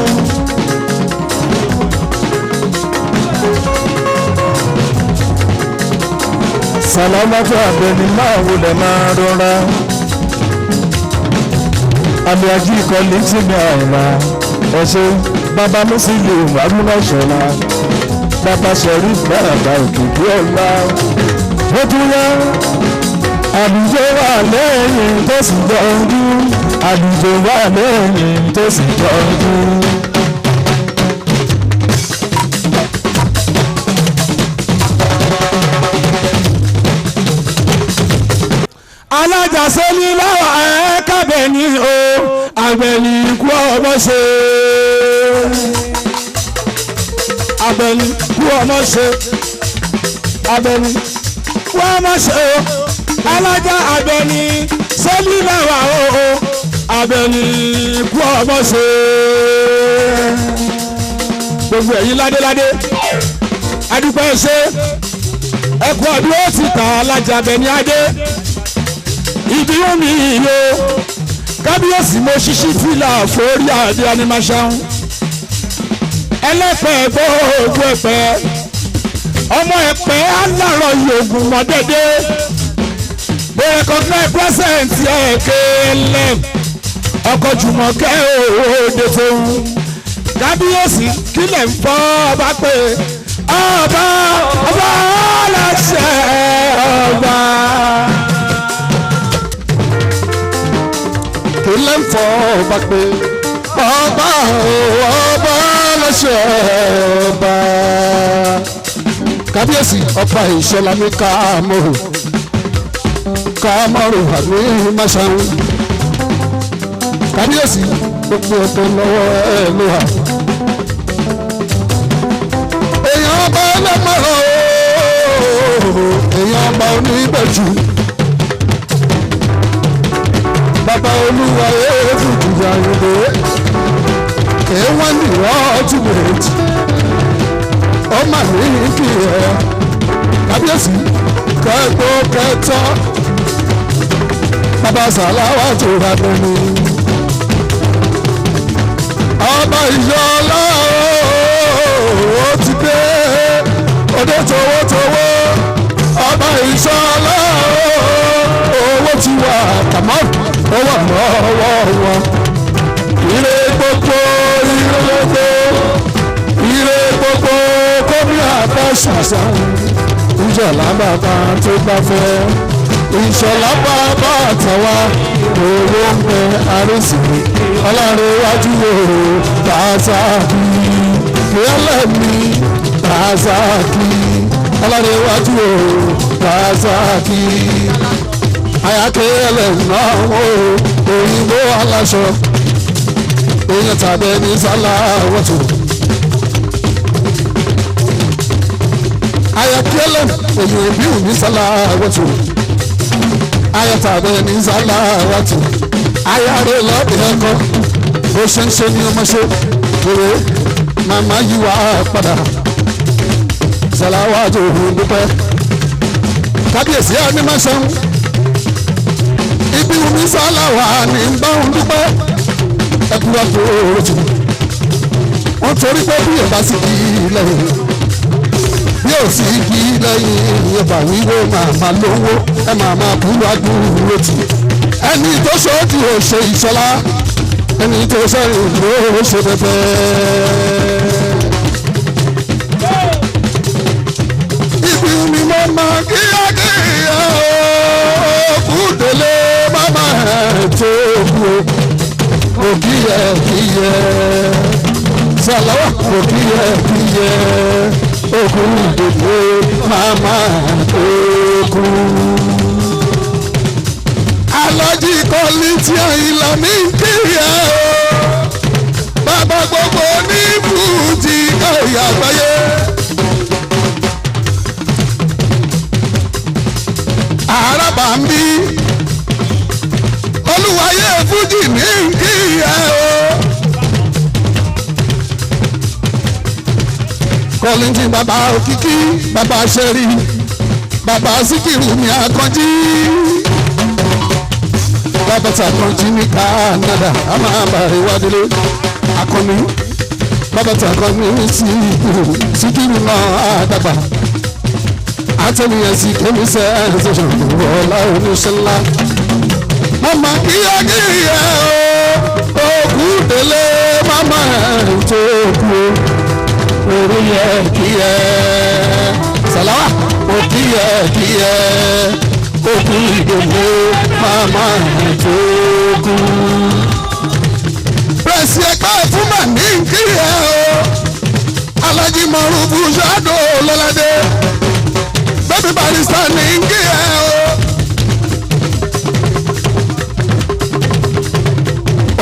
Sàlámàtú Àbẹ̀ní máa wulẹ̀ máa rọra. Àmì ají ìkọlì tí mi àìlà ẹ ṣe bàbá Musiliu Haruna Ìṣọ̀lá, bàbá Sherif bàbá Òkìkí Ọlá. Ó tún yá, àlùjọ wà lẹ́yìn tó sì jọ ojú, àlùjọ wà lẹ́yìn tó sì jọ ojú. Alájàsẹ́ ní láwà ẹ̀ kábẹ̀ ní o, àgbẹ̀ni kú ọmọ ṣe, àgbẹ̀ni kú ọmọ ṣe, àgbẹ̀ni kú ọmọ ṣe o. Alájà àgbẹ̀ni sẹ́ni láwà o, àgbẹ̀ni kú ọmọ ṣe. Gbogbo ẹ̀yin ládéládé, adúpẹ́ ṣe, ẹ̀kú ọdún ó ti tà. Alájà Àbẹ̀ní adé ibi omi iyo kábíyèsí, mo ṣíṣí fìlà forí adé animaṣan ẹlẹ́pẹ̀ gbogbo ẹ̀pẹ́ ọmọ ẹ̀pẹ́ alárọ̀ yòògùn mọ́dẹ́dẹ́. Mo recognize present ẹ̀kẹ́lẹ̀ ọkọ̀ jùmọ̀kẹ́ òde tóun. Kábíyèsí, kílẹ̀ ń fọ́ ọba pé ọba, ọba aláṣẹ ọba. Kí ló ń fọ́ ọba pé ọba o, ọba lọ́sẹ̀ ọba. Kábíyèsí ọba Ìṣọ̀lá ní káàmọ́rò, káàmọ́rò àmì máṣáwó. Kábíyèsí, gbogbo ọ̀tọ̀ lọ́wọ́ ẹ̀ ló wà. Èèyàn ọba ẹlẹ́mọ̀ràn o, èèyàn ọba oníbẹ̀jù, bàbá olúwa èéfù jìyà ìdè èèwọ̀n ní ọtún méjì ó mà ní kí ẹ. Kábíyèsí, kẹ́gbó kẹtọ́, bàbá sàláwà tó rà lónìí. Ọba Ìyọlá ó ti dé òde towótowó. Ọba Ìṣọlá, owó ti wà kàmọ́, ó wà lọ́wọ́ wọn. Ire gbogbo, ire gbogbo, ire gbogbo kómi àbẹ́ ṣàṣà. Ìṣọ̀lá bàbá tó bá fẹ́. Ìṣọ̀lá bàbá àtàwà owó ń bẹ àrísì. Ọlọ́run wájú o, Tàṣàkì. Kìọ́lẹ̀ mi, Tàṣàkì. Ọlọ́run wájú o, Tàṣàkì. Àyàkẹ́lẹ̀ náà o, òyìnbó aláṣọ. Èèyàn tàbí ní sálà wọ́tò. Àyàkẹ́lẹ̀ èèyàn òbí òní sálà wọ́tò. Ayọ̀tàbẹ̀ ní sálà wọ́tò. Ayáre lọ́dẹ̀ ẹ̀kọ́. Bó ṣe ń ṣe ni ọmọ ṣe. Èrè màmá yí wá padà. Sàláwájú òun dúpẹ́. Kábíyèsí ẹni máa ṣeun. Ibi omi sálà wà ní bá òun dúpẹ́. Ẹkú wá tó rọ̀jò. Wọ́n torí pé bí ẹ̀ bá sì kí lẹ́yìn, bí ò sì kí lẹ́yìn ẹ̀bà wíwó màmá lówó ẹ màmá kú wá dúró tì. Ẹni tó ṣojú ò ṣe Ìṣọlá, ẹni tó sẹ́yìn ló ṣe pẹpẹ. Ibi mi mo máa kíákíá kú délé màmá ẹ̀ tó kú o, kò kí ẹ kí ẹ sàlọ́wọ́, kò kí ẹ kí ẹ òkú dèdè màmá òkú. Alájí kọ́lí tí àyìnlá mi ń kiri ẹ o, bàbá gbogbo ní fújì káyà àgbáyé. Àràbà ń bí olúwayé fújì ní kí ẹ o. Kọ́lìntì bàbá Òkìkí bàbá Ṣẹ́rí bàbá Síkírù mi Àkànjí bàbá Tàkànjí ní Kánádà a máa bàrẹ̀ wádìí Akànní bàbá Tàkànjí ní Síkírù Síkírù náà àdàgbà àtẹnìyàn sí kémisẹ́ ẹ̀ẹ́dẹ́sọ̀rọ̀ ọ̀la oníṣẹ́ ńlá. Mama kíákíá o, òkú délé mama ẹ̀ tó kú orí yẹ kí ẹ sàláwà òkí yẹ kí ẹ òkú ìdòwò mama ẹ̀ tó kú. Pẹ̀sì ẹ̀ka fún màní kí ẹ o, Alájí Mọ̀rúfú Ṣáàdó Lọ́ládé, bẹ́bí barista ní kí ẹ o.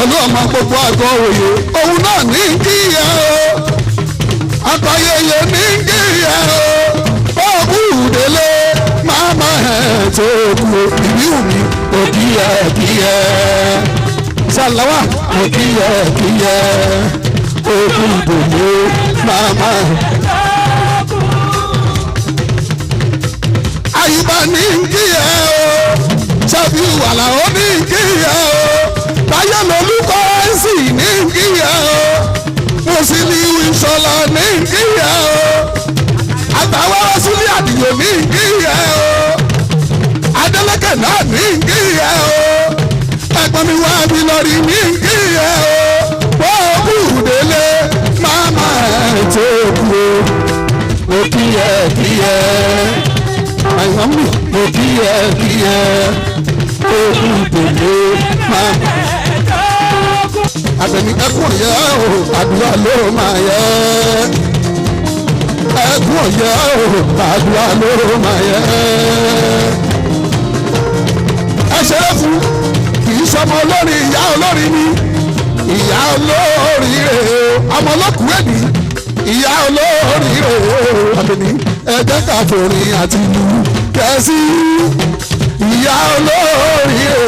Olú ọmọ gbogbo àgọ́ òye òun náà ní kí ẹ o akọyẹyẹ ní kí ẹ o bọ́ọ̀bù délé máma ẹ̀ tó kú ìbí mi òkì ẹ kí ẹ sàláwà òkì ẹ kí ẹ òkú délé máma ẹ̀. Àyùbá ní kí ẹ o ṣàbí wàlà ó ní kí ẹ o táyà lolúkọ ẹ̀sìn ní kí ẹ o Musiliu Ìṣọ̀lá ní kí ẹ o àtàwọn Rasúlì Àdìyẹ ní kí ẹ o Adélékè náà ní kí ẹ o ẹ̀gbọ́n mi wá mi lórí ní kí ẹ o bọ́ọ̀bù délé máma ẹ̀ tó kú o mo kí ẹ kí ẹ àyàn mi mo kí ẹ kí ẹ òkú délé máma àbẹ̀mí ẹkún ọ̀yẹ́ o àdúrà ló máa yẹ ẹkún ọ̀yẹ́ o àdúrà ló máa yẹ. Ẹ ṣeré fún kì í ṣọmọ olórin ìyá olórin ni ìyá olórin rè o ọmọ olókùn èdè ìyá olórin rè o àbẹ̀mí ẹ jẹ́ ká forin àti ìlú kẹ́sí ìyá olórin rè o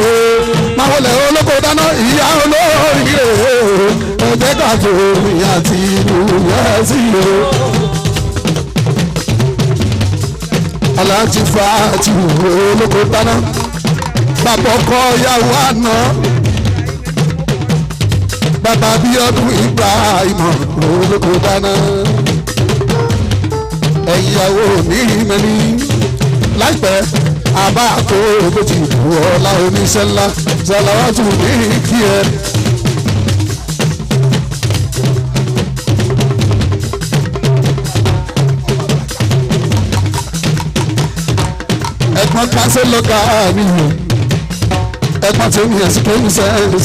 máa wọlé olóko dáná ìyá olórin rè o ẹ jẹ́ ká forin àti ìlú kẹ́sí o. Aláàjì Fàtí olóko dáná bàbá ọkọ ìyàwó àná bàbá Bíọ́dún Ibrahim olóko dáná ẹ̀yàwó ní mẹ́ni láìpẹ́ àbá tó bó ti wù ọ́ oníṣẹ́ ńlá ṣàlàwátù ní kí ẹ. Ẹ̀gbọ́n kánsẹ́ lọ́gà mi o ẹ̀gbọ́n tí mi ẹ̀sìn kéwì sẹ́ẹ̀lì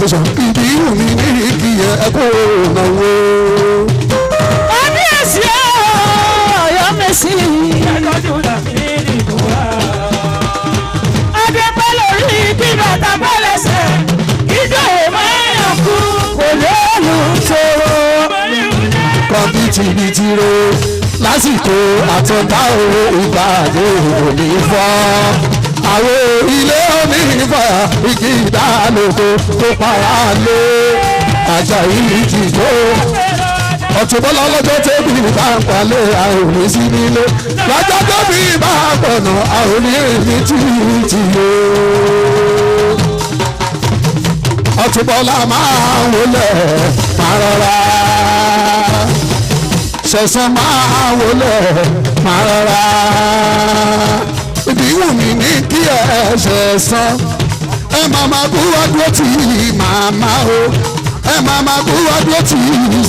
ìdí ìhù mi ní kí ẹ ẹ̀kọ́ ònàwó. Kábíyèsí Ọ̀yọ́ Mèsì. Adépẹ́ lórí kí bàtà bá lẹ́sẹ̀, ìjọ èèmọ̀ kú kò lóòlù ṣòro. Kọ́mpútì ní tìró lásìkò àtúntà owó ìgbàdé òní fọ́. Àwọn ilé onífà igi ìdálóko tó para lé àjà yìí ti jó. Ọ̀túnbọ́lá lọ́jọ́ tẹ́bí bá ń palẹ̀ àrùn sí nílé. Lọ́jọ́ tẹ́bí bá pọ̀nà àrùn ní títì o. Ọ̀túnbọ́lá máa ń wọlé máa rọra. Ṣẹ̀san máa wọlé máa rọra. Ibi wù mí ní kí ẹ ṣẹ̀san. Ẹ máa ma kú ọdún tí màmá o. Ẹ máa ma kú ọdún tí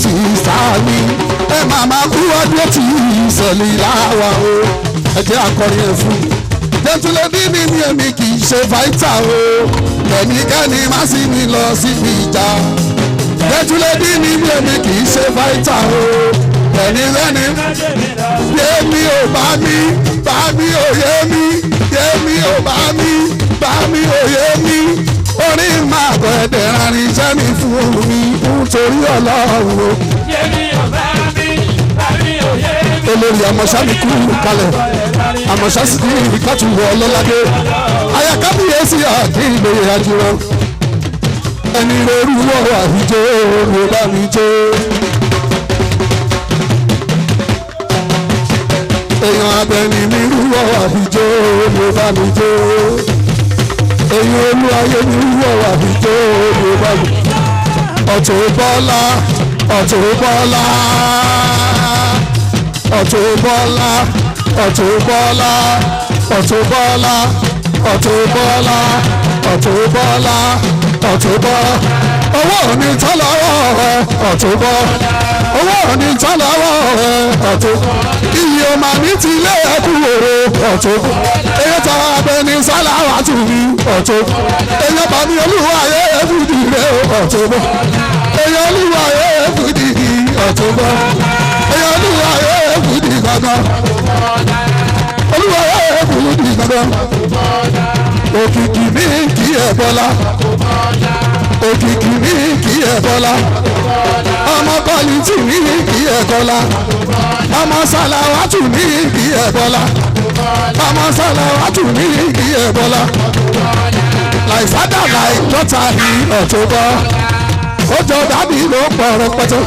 sísá mi. Ẹ máa ma kú ọdún tí sẹ̀lì láwa o. Ẹ jẹ́ akọrin ẹ̀ fún mi. Jẹ́ntúlẹ̀ bí mi ní èmi kì í ṣe fáìtà o. Ẹnikẹ́ni má sì ní lọ síbi ìjà. Jẹ́ntúlẹ̀ bí mi ní èmi kì í ṣe fáìtà o. Ẹnikẹ́ni yé mi ò bá mi, bá mi ò yé mi, yé mi ò bá mi, bá mi ò yé mi. Orí máa kọ ẹ̀dẹ̀ rárín iṣẹ́ mi fún mi nítorí Ọlọ́run o. Olórí àmọ̀ṣá mi kú kalẹ̀ àmọ̀ṣá sì ní ìkàtúwọ̀ ọlọ́ládé àyàkábíyèsí àdínlé àjùrọ̀ ẹni lórí wọ́wọ́ àwùjọ ló bá mi jó. Abẹ́ni mi rúwọ́ àbíjó ló bá mi jó. Eyín olú ayé mi rúwọ́ àbíjó ló bá mi jó. Ọ̀tún Bọ́lá, Ọ̀tún Bọ́lá, Ọ̀tún Bọ́lá, Ọ̀tún Bọ́lá, Ọ̀tún Bọ́lá, Ọ̀tún Bọ́lá, Ọ̀tún Bọ́lá, Ọ̀tún Bọ́lá. Owó mi tán lọ́wọ́ rẹ̀, Ọ̀tún Bọ́lá. Owó mi tán lọ́wọ́ rẹ̀, Ọ̀tún. Iyì ọmọ mi ti lé ẹkú òru, Ọ̀tún. Eyín ta abẹni sálàwà tù mí, Ọ̀tún. Eyín ọba mi olúwa ayé ẹ̀fúdì rẹ̀, Ọ̀tún Bọ́lá. Eyín olúwa ayé ẹ̀fúdì, Ọ̀tún Bọ́lá. Eyín olúwa ayé ẹ̀fúdì gangan. Olúwa ayé ẹ̀fúdì gangan. Òkìkí mi kì í ẹ̀ Bọ́lá. Òkìkí mi kì í ẹ̀ Bọ́lá. Ọmọ kọ́lìtì mi kì í ẹ̀ Kọ́lá. Ọmọ sàlàwátù mi kì í ẹ̀ Bọ́lá. Ọmọ sàlàwátù mi kì í ẹ̀ Bọ́lá. Láì fádà láì dọ́ta ní Ọ̀tún Bọ́lá. Ó jọ dábì ló pọ̀ rẹpẹtẹ.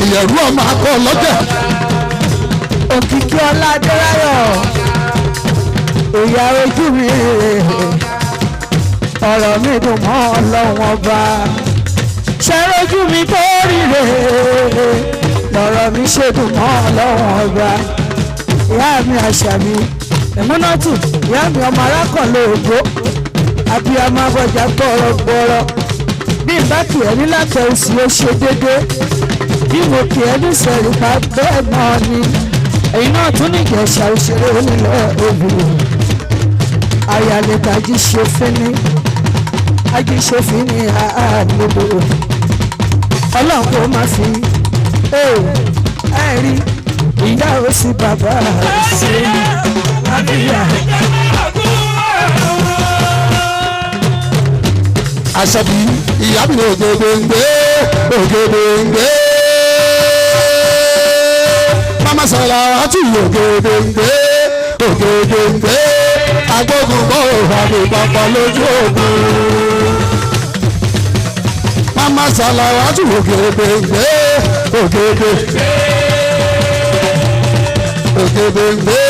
Ìyẹ̀rú ọmọ akọ lọ́jẹ̀. Òkìkí ọlá Adéráyọ̀, ìyá ojú mi, ọ̀rọ̀ mi dùn mọ́ Ọlọ́run ọba. Ṣẹ́rọ́jú mi tó ríre, lọ̀rọ̀ mi ṣe dùn mọ́ Ọlọ́run ọba. Ìyá mi àṣà mi, Ẹ̀múnátù, ìyá mi ọmọ arákànlò ògbó, abiyamọ abọjà gbọ́rọ̀gbọ́rọ̀. Bí n bá kì ẹ́ ní látẹ̀ òsì ó ṣe déédé, bí mo kì ẹ́ ní sẹ̀rípa bẹ́ẹ̀ náà ni. Ẹ̀yin náà tún ní Ìjẹ̀ṣà òṣèré onílẹ̀ obìnrin. Ayálẹ́ta ajíṣefínní, ajíṣefínní àlebò. Ọlọ́run kò má fi ẹ rí ìyá ó sì bàbá sí àbíyá. Àṣàbí ìyá mi ògèdèǹgbé, ògèdèǹgbé. Mama Sàlàwátù ògèdèǹgbé, ògèdèǹgbé. Agbógun bọ́ òhàmì pàpà lójú ogun. Mama Sàlàwátù ògèdèǹgbé, ògèdè. Ògèdèǹgbé.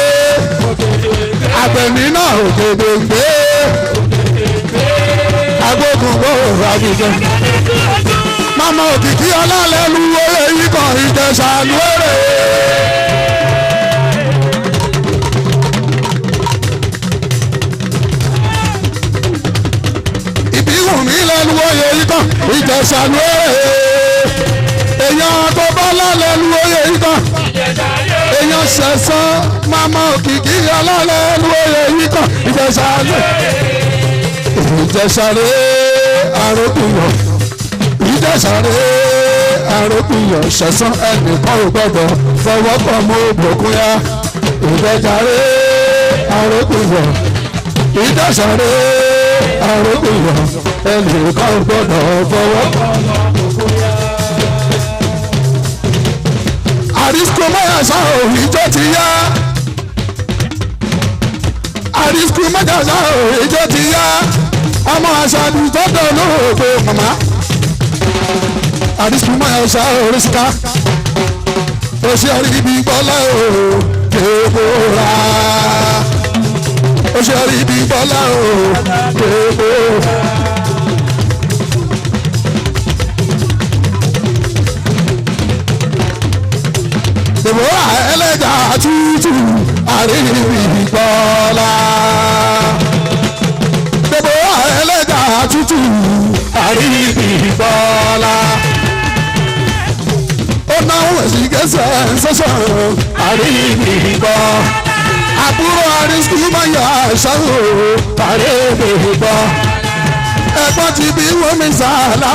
Àgbẹ̀mí náà ògèdèǹgbé. Agbógun bọ́ òhàmì pàpà. Mama Òkìkí ọlálẹ́lu oyè ikọ̀ Ìjẹ̀ṣà lóore. Ìbíwùn mi lẹ́nu oyè ikọ̀ Ìjẹ̀ṣà lóore. Èèyàn tó bá lálẹ́lu oyè ikọ̀. Èèyàn ṣẹ̀sán Mama Òkìkí ọlálẹ́lu oyè ikọ̀ Ìjẹ̀ṣà lóore. Ìjẹ̀ṣà rèé arókùnyàn. Ìjẹ̀ṣà rèé arókùnyàn. Ṣẹ̀sán ẹnìkan ò gbọ́dọ̀ fọwọ́ kàn mọ́ òbòkun yá. Ìjẹ̀ṣà rèé arókùnyàn. Ìjẹ̀ṣà rèé arókùnyàn. Ẹnìkan ò gbọ́dọ̀ fọwọ́ kàn mọ́ òbòkun yá. Àrísíkò mọ́yàṣá òhìjọ́ ti yá. Àrísíkò mọ́yàṣá òhìjọ́ ti yá. Ọmọ àṣàbí tọ́tọ̀ lóògbé màmá. Àrísíkò mọ́yàṣá oríṣiká. Ó ṣe àríbi bọ́lá o, kéèkóra. Ó ṣe àríbi bọ́lá o, kéèkóra. Deborah ẹlẹ́jà tútù àríbi bọ́lá. Deborah ẹlẹ́jà tútù àríbi bọ́lá. Ó náwó ẹ̀sìn kẹsẹ̀ sọ́sọ̀ àríbi bọ́. Àbúrò àrísíkú máa yọ àṣàrò àríbi bọ́. Ẹ̀gbọ́n ti bí wọ́n mi sàlá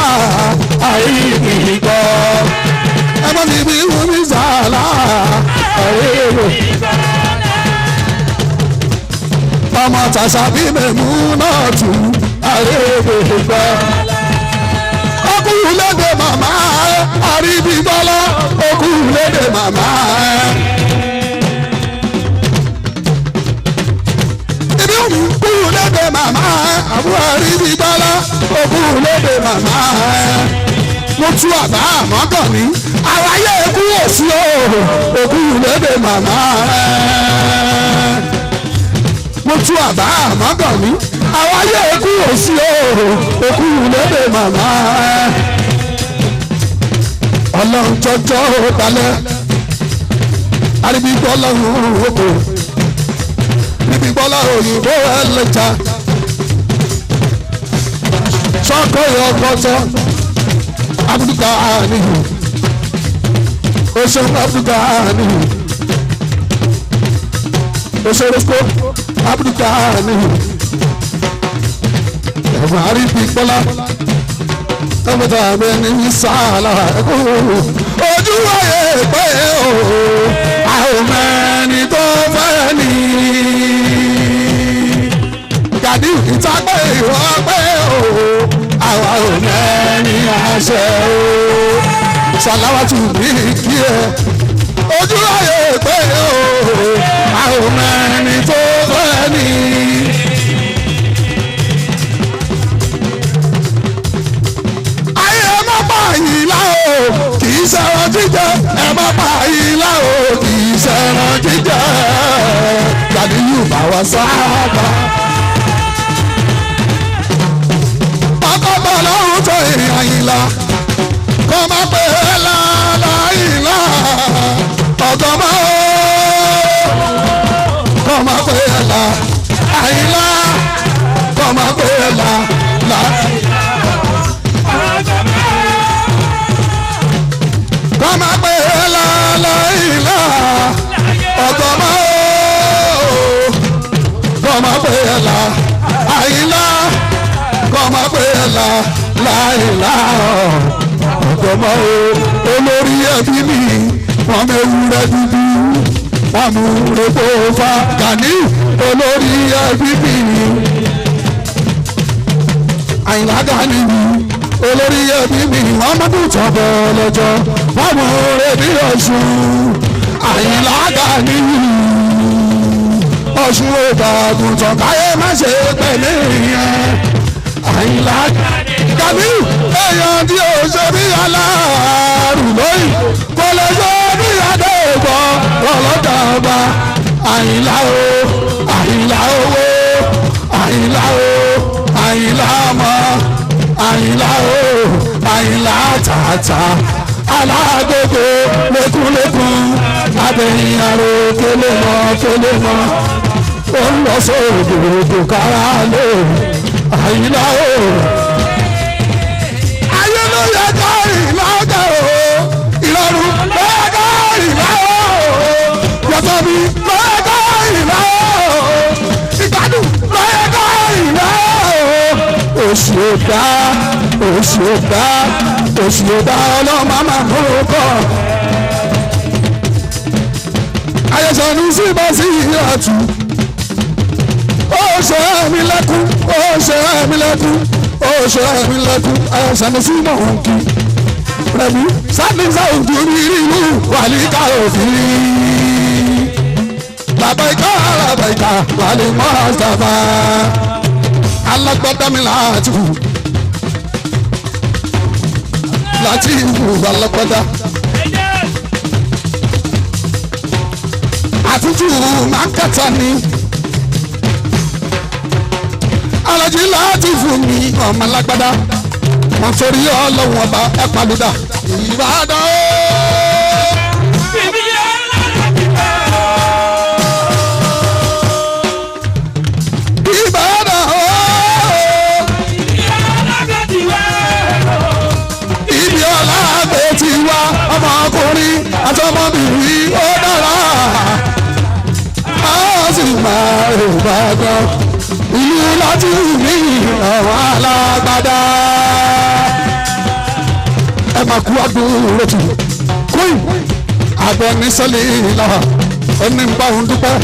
àríbi bọ́. Ẹ̀gbọ́n ti bí wọ́n mi sàlá àríbi bọ́. Ọmọ tàṣà bí mẹ́mú náà tù àríbi bọ́. Ọkùnrin lédè màmá Àríbíbọ́lá, ọkùnrin lédè màmá. Ibi òun kúrú lédè màmá àbúrò Àríbíbọ́lá, ọkùnrin lédè màmá. Mo tú àbá àmọ́gàn ní àwáyé ikú òsì o òkú lédè màmá rẹ̀. Mo tú àbá àmọ́gàn ní àwáyé ikú òsì o òkú lédè màmá rẹ̀. Ọlọ́run jọjọ́ ó dalẹ̀ àríbígbọ́lá òkò níbígbọ́lá òyìnbó ẹlẹ́ja sọ́kọ̀ ọkọ̀tọ̀ abúlùkà àníhù oṣù abúlùkà àníhù oṣù orúkọ abúlùkà àníhù ẹ̀wọ̀n àríbígbọ́lá tọ́mọ̀tà mi ní sàlá ẹ̀kọ́ ojú ayé pé o àwọn mẹ́ni tó fẹ́ ni. Gàdí ìtàgbé ìwọ pé o àwa ò mẹ́ni àṣẹ o. Sàláwàtú bí kí ẹ ojú ayé pé o àwọn mẹ́ni tó fẹ́ ni. Ayé má pa ìlà o kì í ṣẹran jíjẹ ẹ má pa ìlà o kì í ṣẹran jíjẹ Gàdí yóò bá wa sábà. Pátápá lọ́rùn tó ìrìn àyìnlá kọ́ má pè é láláìlá ọ̀gọ́ má o kọ́ má pè é lá àyìnlá kọ́ má pè é lá lá. Kọ́má pé láláìlá ọ̀gọ́mọ́ ooo. Kọ́má pé là àìlá kọ́má pé là láìlá ọ̀gọ́mọ́ ooo. Olórí ẹbí mi wọ́n mẹ́wúrẹ́ dúdú wọ́n mú rògbò fa Gani olórí ẹbí mi. Àyìnlá Gani mi olórí ẹbí mi wọ́n mú kùtọ̀ bọ̀ lọ́jọ́ wọ́n mú rẹ̀bí Ọ̀ṣun Àyìnlá Gani Ọ̀ṣun òbàgùntàn káyé má ṣe pẹ̀lú ìyẹn Àyìnlá Gani èèyàn tí ó ṣe bí aláàrù lóyún kò lè ṣe bí adéèbọ̀ ọlọ́jà ọba Àyìnlá o Àyìnlá owó Àyìnlá o Àyìnlá ọmọ Àyìnlá o Àyìnlá tààtà alágbogbo lékúnlékún abẹ́yìn aró kélémọ́ kélémọ́ ó ń lọ sóòdò òdò kára lé Àyìnlá o. Ayé ló yẹ ká ìlà ọjà o ìrọ̀rùn ló yẹ ká ìlà o yọtọ̀ mi ló yẹ ká ìlà o ìgbádùn ló yẹ ká ìlà o. Oṣù ọ̀dà oṣù ọ̀dà oṣù ọ̀dà ọlọ́mọ máa mú kọ́. Ayọ̀sọ̀nù sí bá sí ìyàtú. Ó ṣe mí lẹ́kún, ó ṣe mí lẹ́kún, ó ṣe mí lẹ́kún. Ayọ̀sọ̀nù sí mọ̀ ń kí. Rẹ̀mí sábìsà òjò ní ìlú wàlíkà òfin. Làbàìkà làbàìkà wàlí mọ́ra alágbádá mi láti wù láti wù alágbádá. Àtúntò máa ń kàtà ni alájí láti fún mi ọmọ alágbádá wọn torí ọlọ́wọ́n ọba ẹ palùdà Ìbàdàn ó. Ìbàdàn ó. Ibi ọlá àgbẹ̀ ti wá ọmọkùnrin àtọmọbìnrin ó dára a sì máa rò bàdàn ìlú láti ní àwọn alágbádá. Ẹ máa kú àdúró tù queen abẹnisẹ́lẹ̀ ìlà ẹni ń bá òun dúpẹ́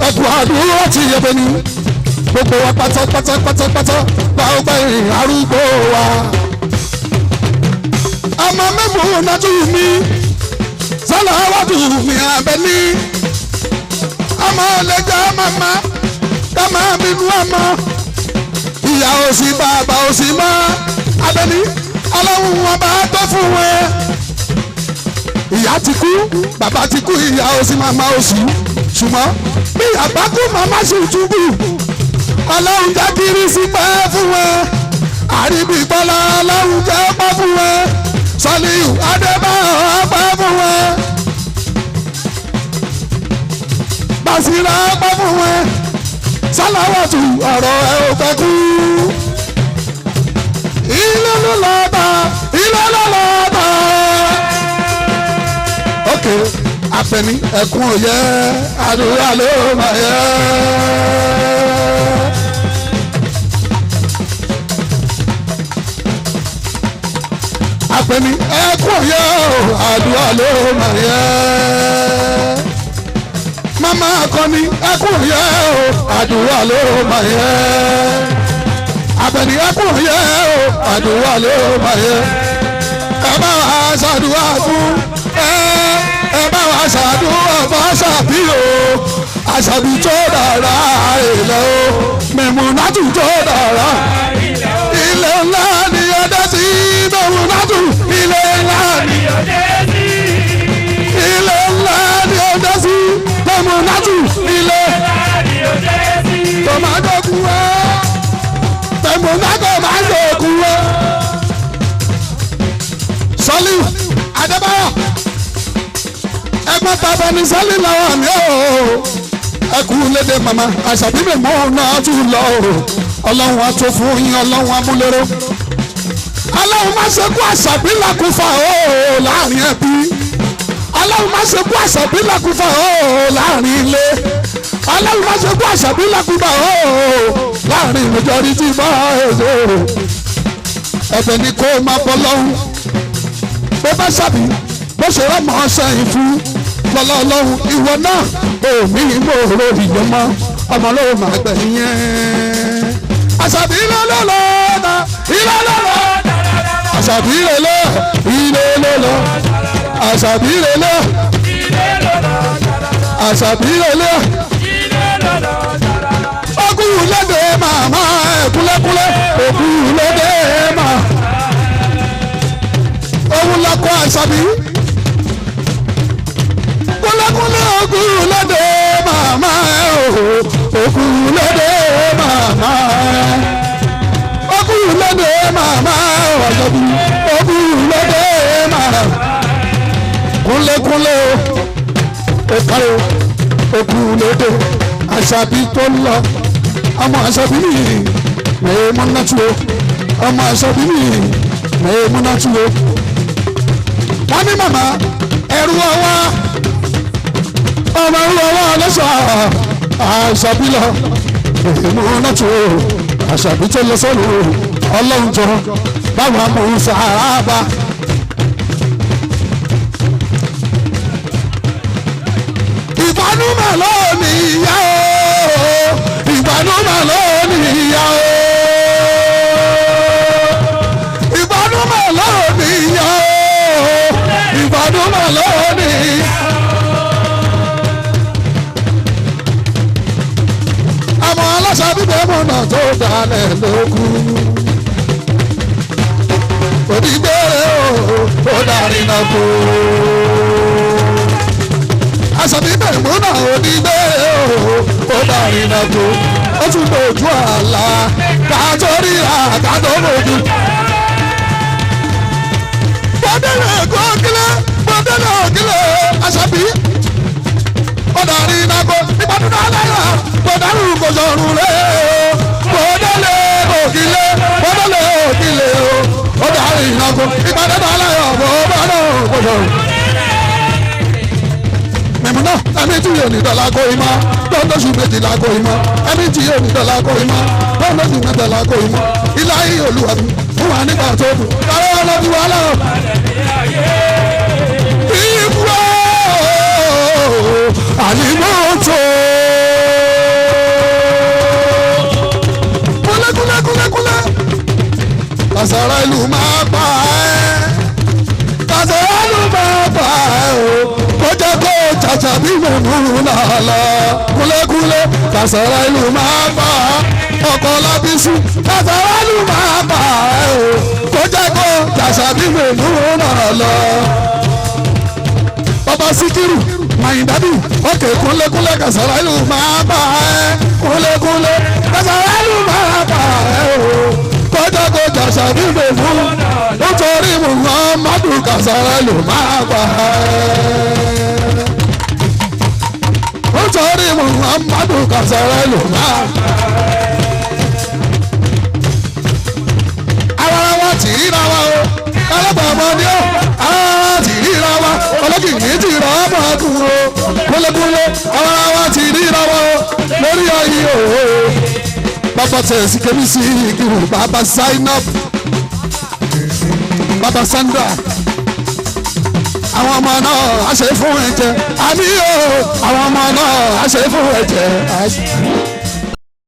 ẹ kú àdúró tì yẹbẹ ni gbogbo wa pátápátá pátápátá bá ó gbẹ̀yìn arúgbó wa. Ọmọ mẹ́mú nájú mi sálà wájú mi abẹ ní ọmọ ọlẹ́jà màmá ká máa bínú ọmọ ìyá òsì bàbá òsì mọ́ abẹ́ní ọlọ́run ọba tó fún Ìyá ti kú, bàbá ti kú, ìyá ó sì, màmá ó sì. Ṣùgbọ́n bí àbá kú, màmá sì túbù. Ọlọ́run jẹ́ kiri sí pẹ́ fún wọn. Àríbígbọ́lá, Ọlọ́run jẹ́ pẹ́ fún wọn. Sọlíù Adébáyọ̀ pẹ́ fún wọn. Bàṣírà pẹ́ fún wọn. Sálàwọ̀tù, ọ̀rọ̀ ẹ ò fẹ́ kú. Ilé ló lọ bá, ilé ló lọ bá. Ok, Àfẹ̀ní, ẹkún òye, àdúrà ló máa yẹ. Àfẹ̀ní, ẹkún òye, àdúrà ló máa yẹ. Mama akọni, ẹkún òye, àdúrà ló máa yẹ. Àfẹ̀ní, ẹkún òye, àdúrà ló máa yẹ. Ẹ bá wa ṣàdúrà fún ẹ, ẹ bá wa ṣàdúrà fún Àṣàbí o, Àṣàbí tó dára ilẹ̀ o, Mẹ̀múnátù tó dára ilẹ̀ ńlá ni ọdẹ sí. Mẹ̀múnátù, ilẹ̀ ńlá ni, ilẹ̀ ńlá ni ọdẹ sí. Mẹ̀múnátù, ilẹ̀ tòmátòkù ẹ, Mẹ̀múnátù tòmátòkù ẹ. Sọlíù Adébáyọ̀, ẹgbọ́n bàbá ní sọ́lí làwọn mi ò ẹkú lédè. Màmá Àṣàbí mi mọ́ náà tún lọ o. Ọlọ́run á tó fún yín, Ọlọ́run á múlẹ́rọ́. Ọlọ́run má ṣe kú Àṣàbí làkúfà o láàrin ẹbí. Ọlọ́run má ṣe kú Àṣàbí làkúfà o láàrin ilé. Ọlọ́run má ṣe kú Àṣàbí làkúfà o láàrin majority boys o. Ẹ̀bẹ̀ ni kó máa bọ́ lọ́hùn bó bá ṣàbí bó ṣe rọ́ mọ́ sẹ́yìn fún lọ́lá Ọlọ́run. Ìwọ náà òmí ìgbòho ìjọmọ́ ọmọ ló máa gbẹ̀yìn yẹn. Àṣàbí lọ́lọ́lọ́ ìlọ́lọ́lọ́, Àṣàbí lọ́lọ́ ìlọ́lọ́lọ́, Àṣàbí lọ́lọ́, Àṣàbí lọ́lọ́. Ogún lédè màmá ẹ̀ kúlẹ̀kúlẹ̀, ogún lédè màmá òun lọkọ Àṣàbí kúlẹ̀kúlẹ̀. Ogún lédè màmá ẹ̀ o, ogún lédè màmá ẹ̀, ogún lédè màmá ẹ̀ Àṣàbí, ogún lédè màmá kúlẹ̀kúlẹ̀ o. Ó kárẹ̀ o, ogún lédè Àṣàbí tó ń lọ. Ọmọ Àṣàbí nìyí mẹ́ẹ̀mọ́nàtú o, ọmọ Àṣàbí nìyí mẹ́ẹ̀mọ́nàtú o. Wọ́n ní màmá ẹ̀rù ọwọ́, ọmọ ẹ̀rù ọwọ́ lọ́sọ̀ Àṣàbí lọ mẹ́ẹ̀mọ́nàtú o. Àṣàbí tó lọ sọ́nù, Ọlọ́run jọ báwọn amòhun sàábà. Ìbánúmọ̀ lónìí ìyá o, ìbánúmọ̀ lónìí ìyá o, ìbánúmọ̀ lónìí ìyá o, ìbánúmọ̀ lónìí. Àmọ́ aláṣà bíbẹ̀ mọ̀nà tó dalẹ̀ lókun òdìgbére o, ó darí náà kú. Àṣàbí mẹ̀múnà, òdìgbére o, ó darí náà kú. Ó tún lójú àlá kátó ríra kátó lójú. Bọ́dẹ̀lẹ̀ kókílẹ̀, bọ́dẹ̀lẹ̀ òkílẹ̀, Àṣàbí ó darí náà kú. Ìbádùn aláyà bọ́dẹ̀lù kò sọ̀rùn lé o. Bọ́dẹ̀lẹ̀ òkílẹ̀, bọ́dẹ̀lẹ̀ òkílẹ̀ o, ó darí náà kú. Ìbádùn aláyà bọ́dẹ̀lù kò sọ̀rùn. Mẹ̀múnà, ẹ̀mí tí yóò ní dọ́là kó imá lọ́dọ̀sù 12 kó imá. Ẹ̀mí tí yóò ní dọ́là kó imá lọ́dọ̀sù 13 kó imá. Ilé ayé olúwa mi fún wa nígbà tó kù kárẹ́ ọlọ́bí wa lọ. Ìwọ àlìmọ́tò. Kúlẹ̀kúlẹ̀kúlẹ̀kúlẹ̀. Kàsàrà ìlú máa pa ẹ́. Kàsàrà ìlú máa pa ẹ́ o. Kó jẹ́ kó jàjà bí mòmúrú náà lọ. Kúlẹ̀kúlẹ̀, kàsàrà ìlú máa pa ẹ́. Ọkọ̀ lábísú. Kàsàrà ìlú máa pa ẹ́ o. Kó jẹ́ kó jàjà bí mòmúrú náà lọ. Bàbá Síkírù Mayindadu òkè kúnlékúnlé Kasaralu máa bá ẹ kúnlékúnlé Kasaralu máa bá ẹ o kọjọkọjọ ṣàbíbò fún nítorí Muhammadu Kasaralu máa bá ẹ nítorí Muhammadu Kasaralu máa bá ẹ. Ara wa tì í ra wa o alábàámọ́ ni ó ara ti ríra wa ọlọ́kìnrin ti rà á máa kú o kúnlékúnlé ara wa ti ríra wa o lórí ayé o. Bàbá tẹ̀sí kébí sí ìkírù bàbá Zainab bàbá Sandra àwọn ọmọ náà á ṣe fún ẹ̀jẹ̀ àmì o àwọn ọmọ náà á ṣe fún ẹ̀jẹ̀.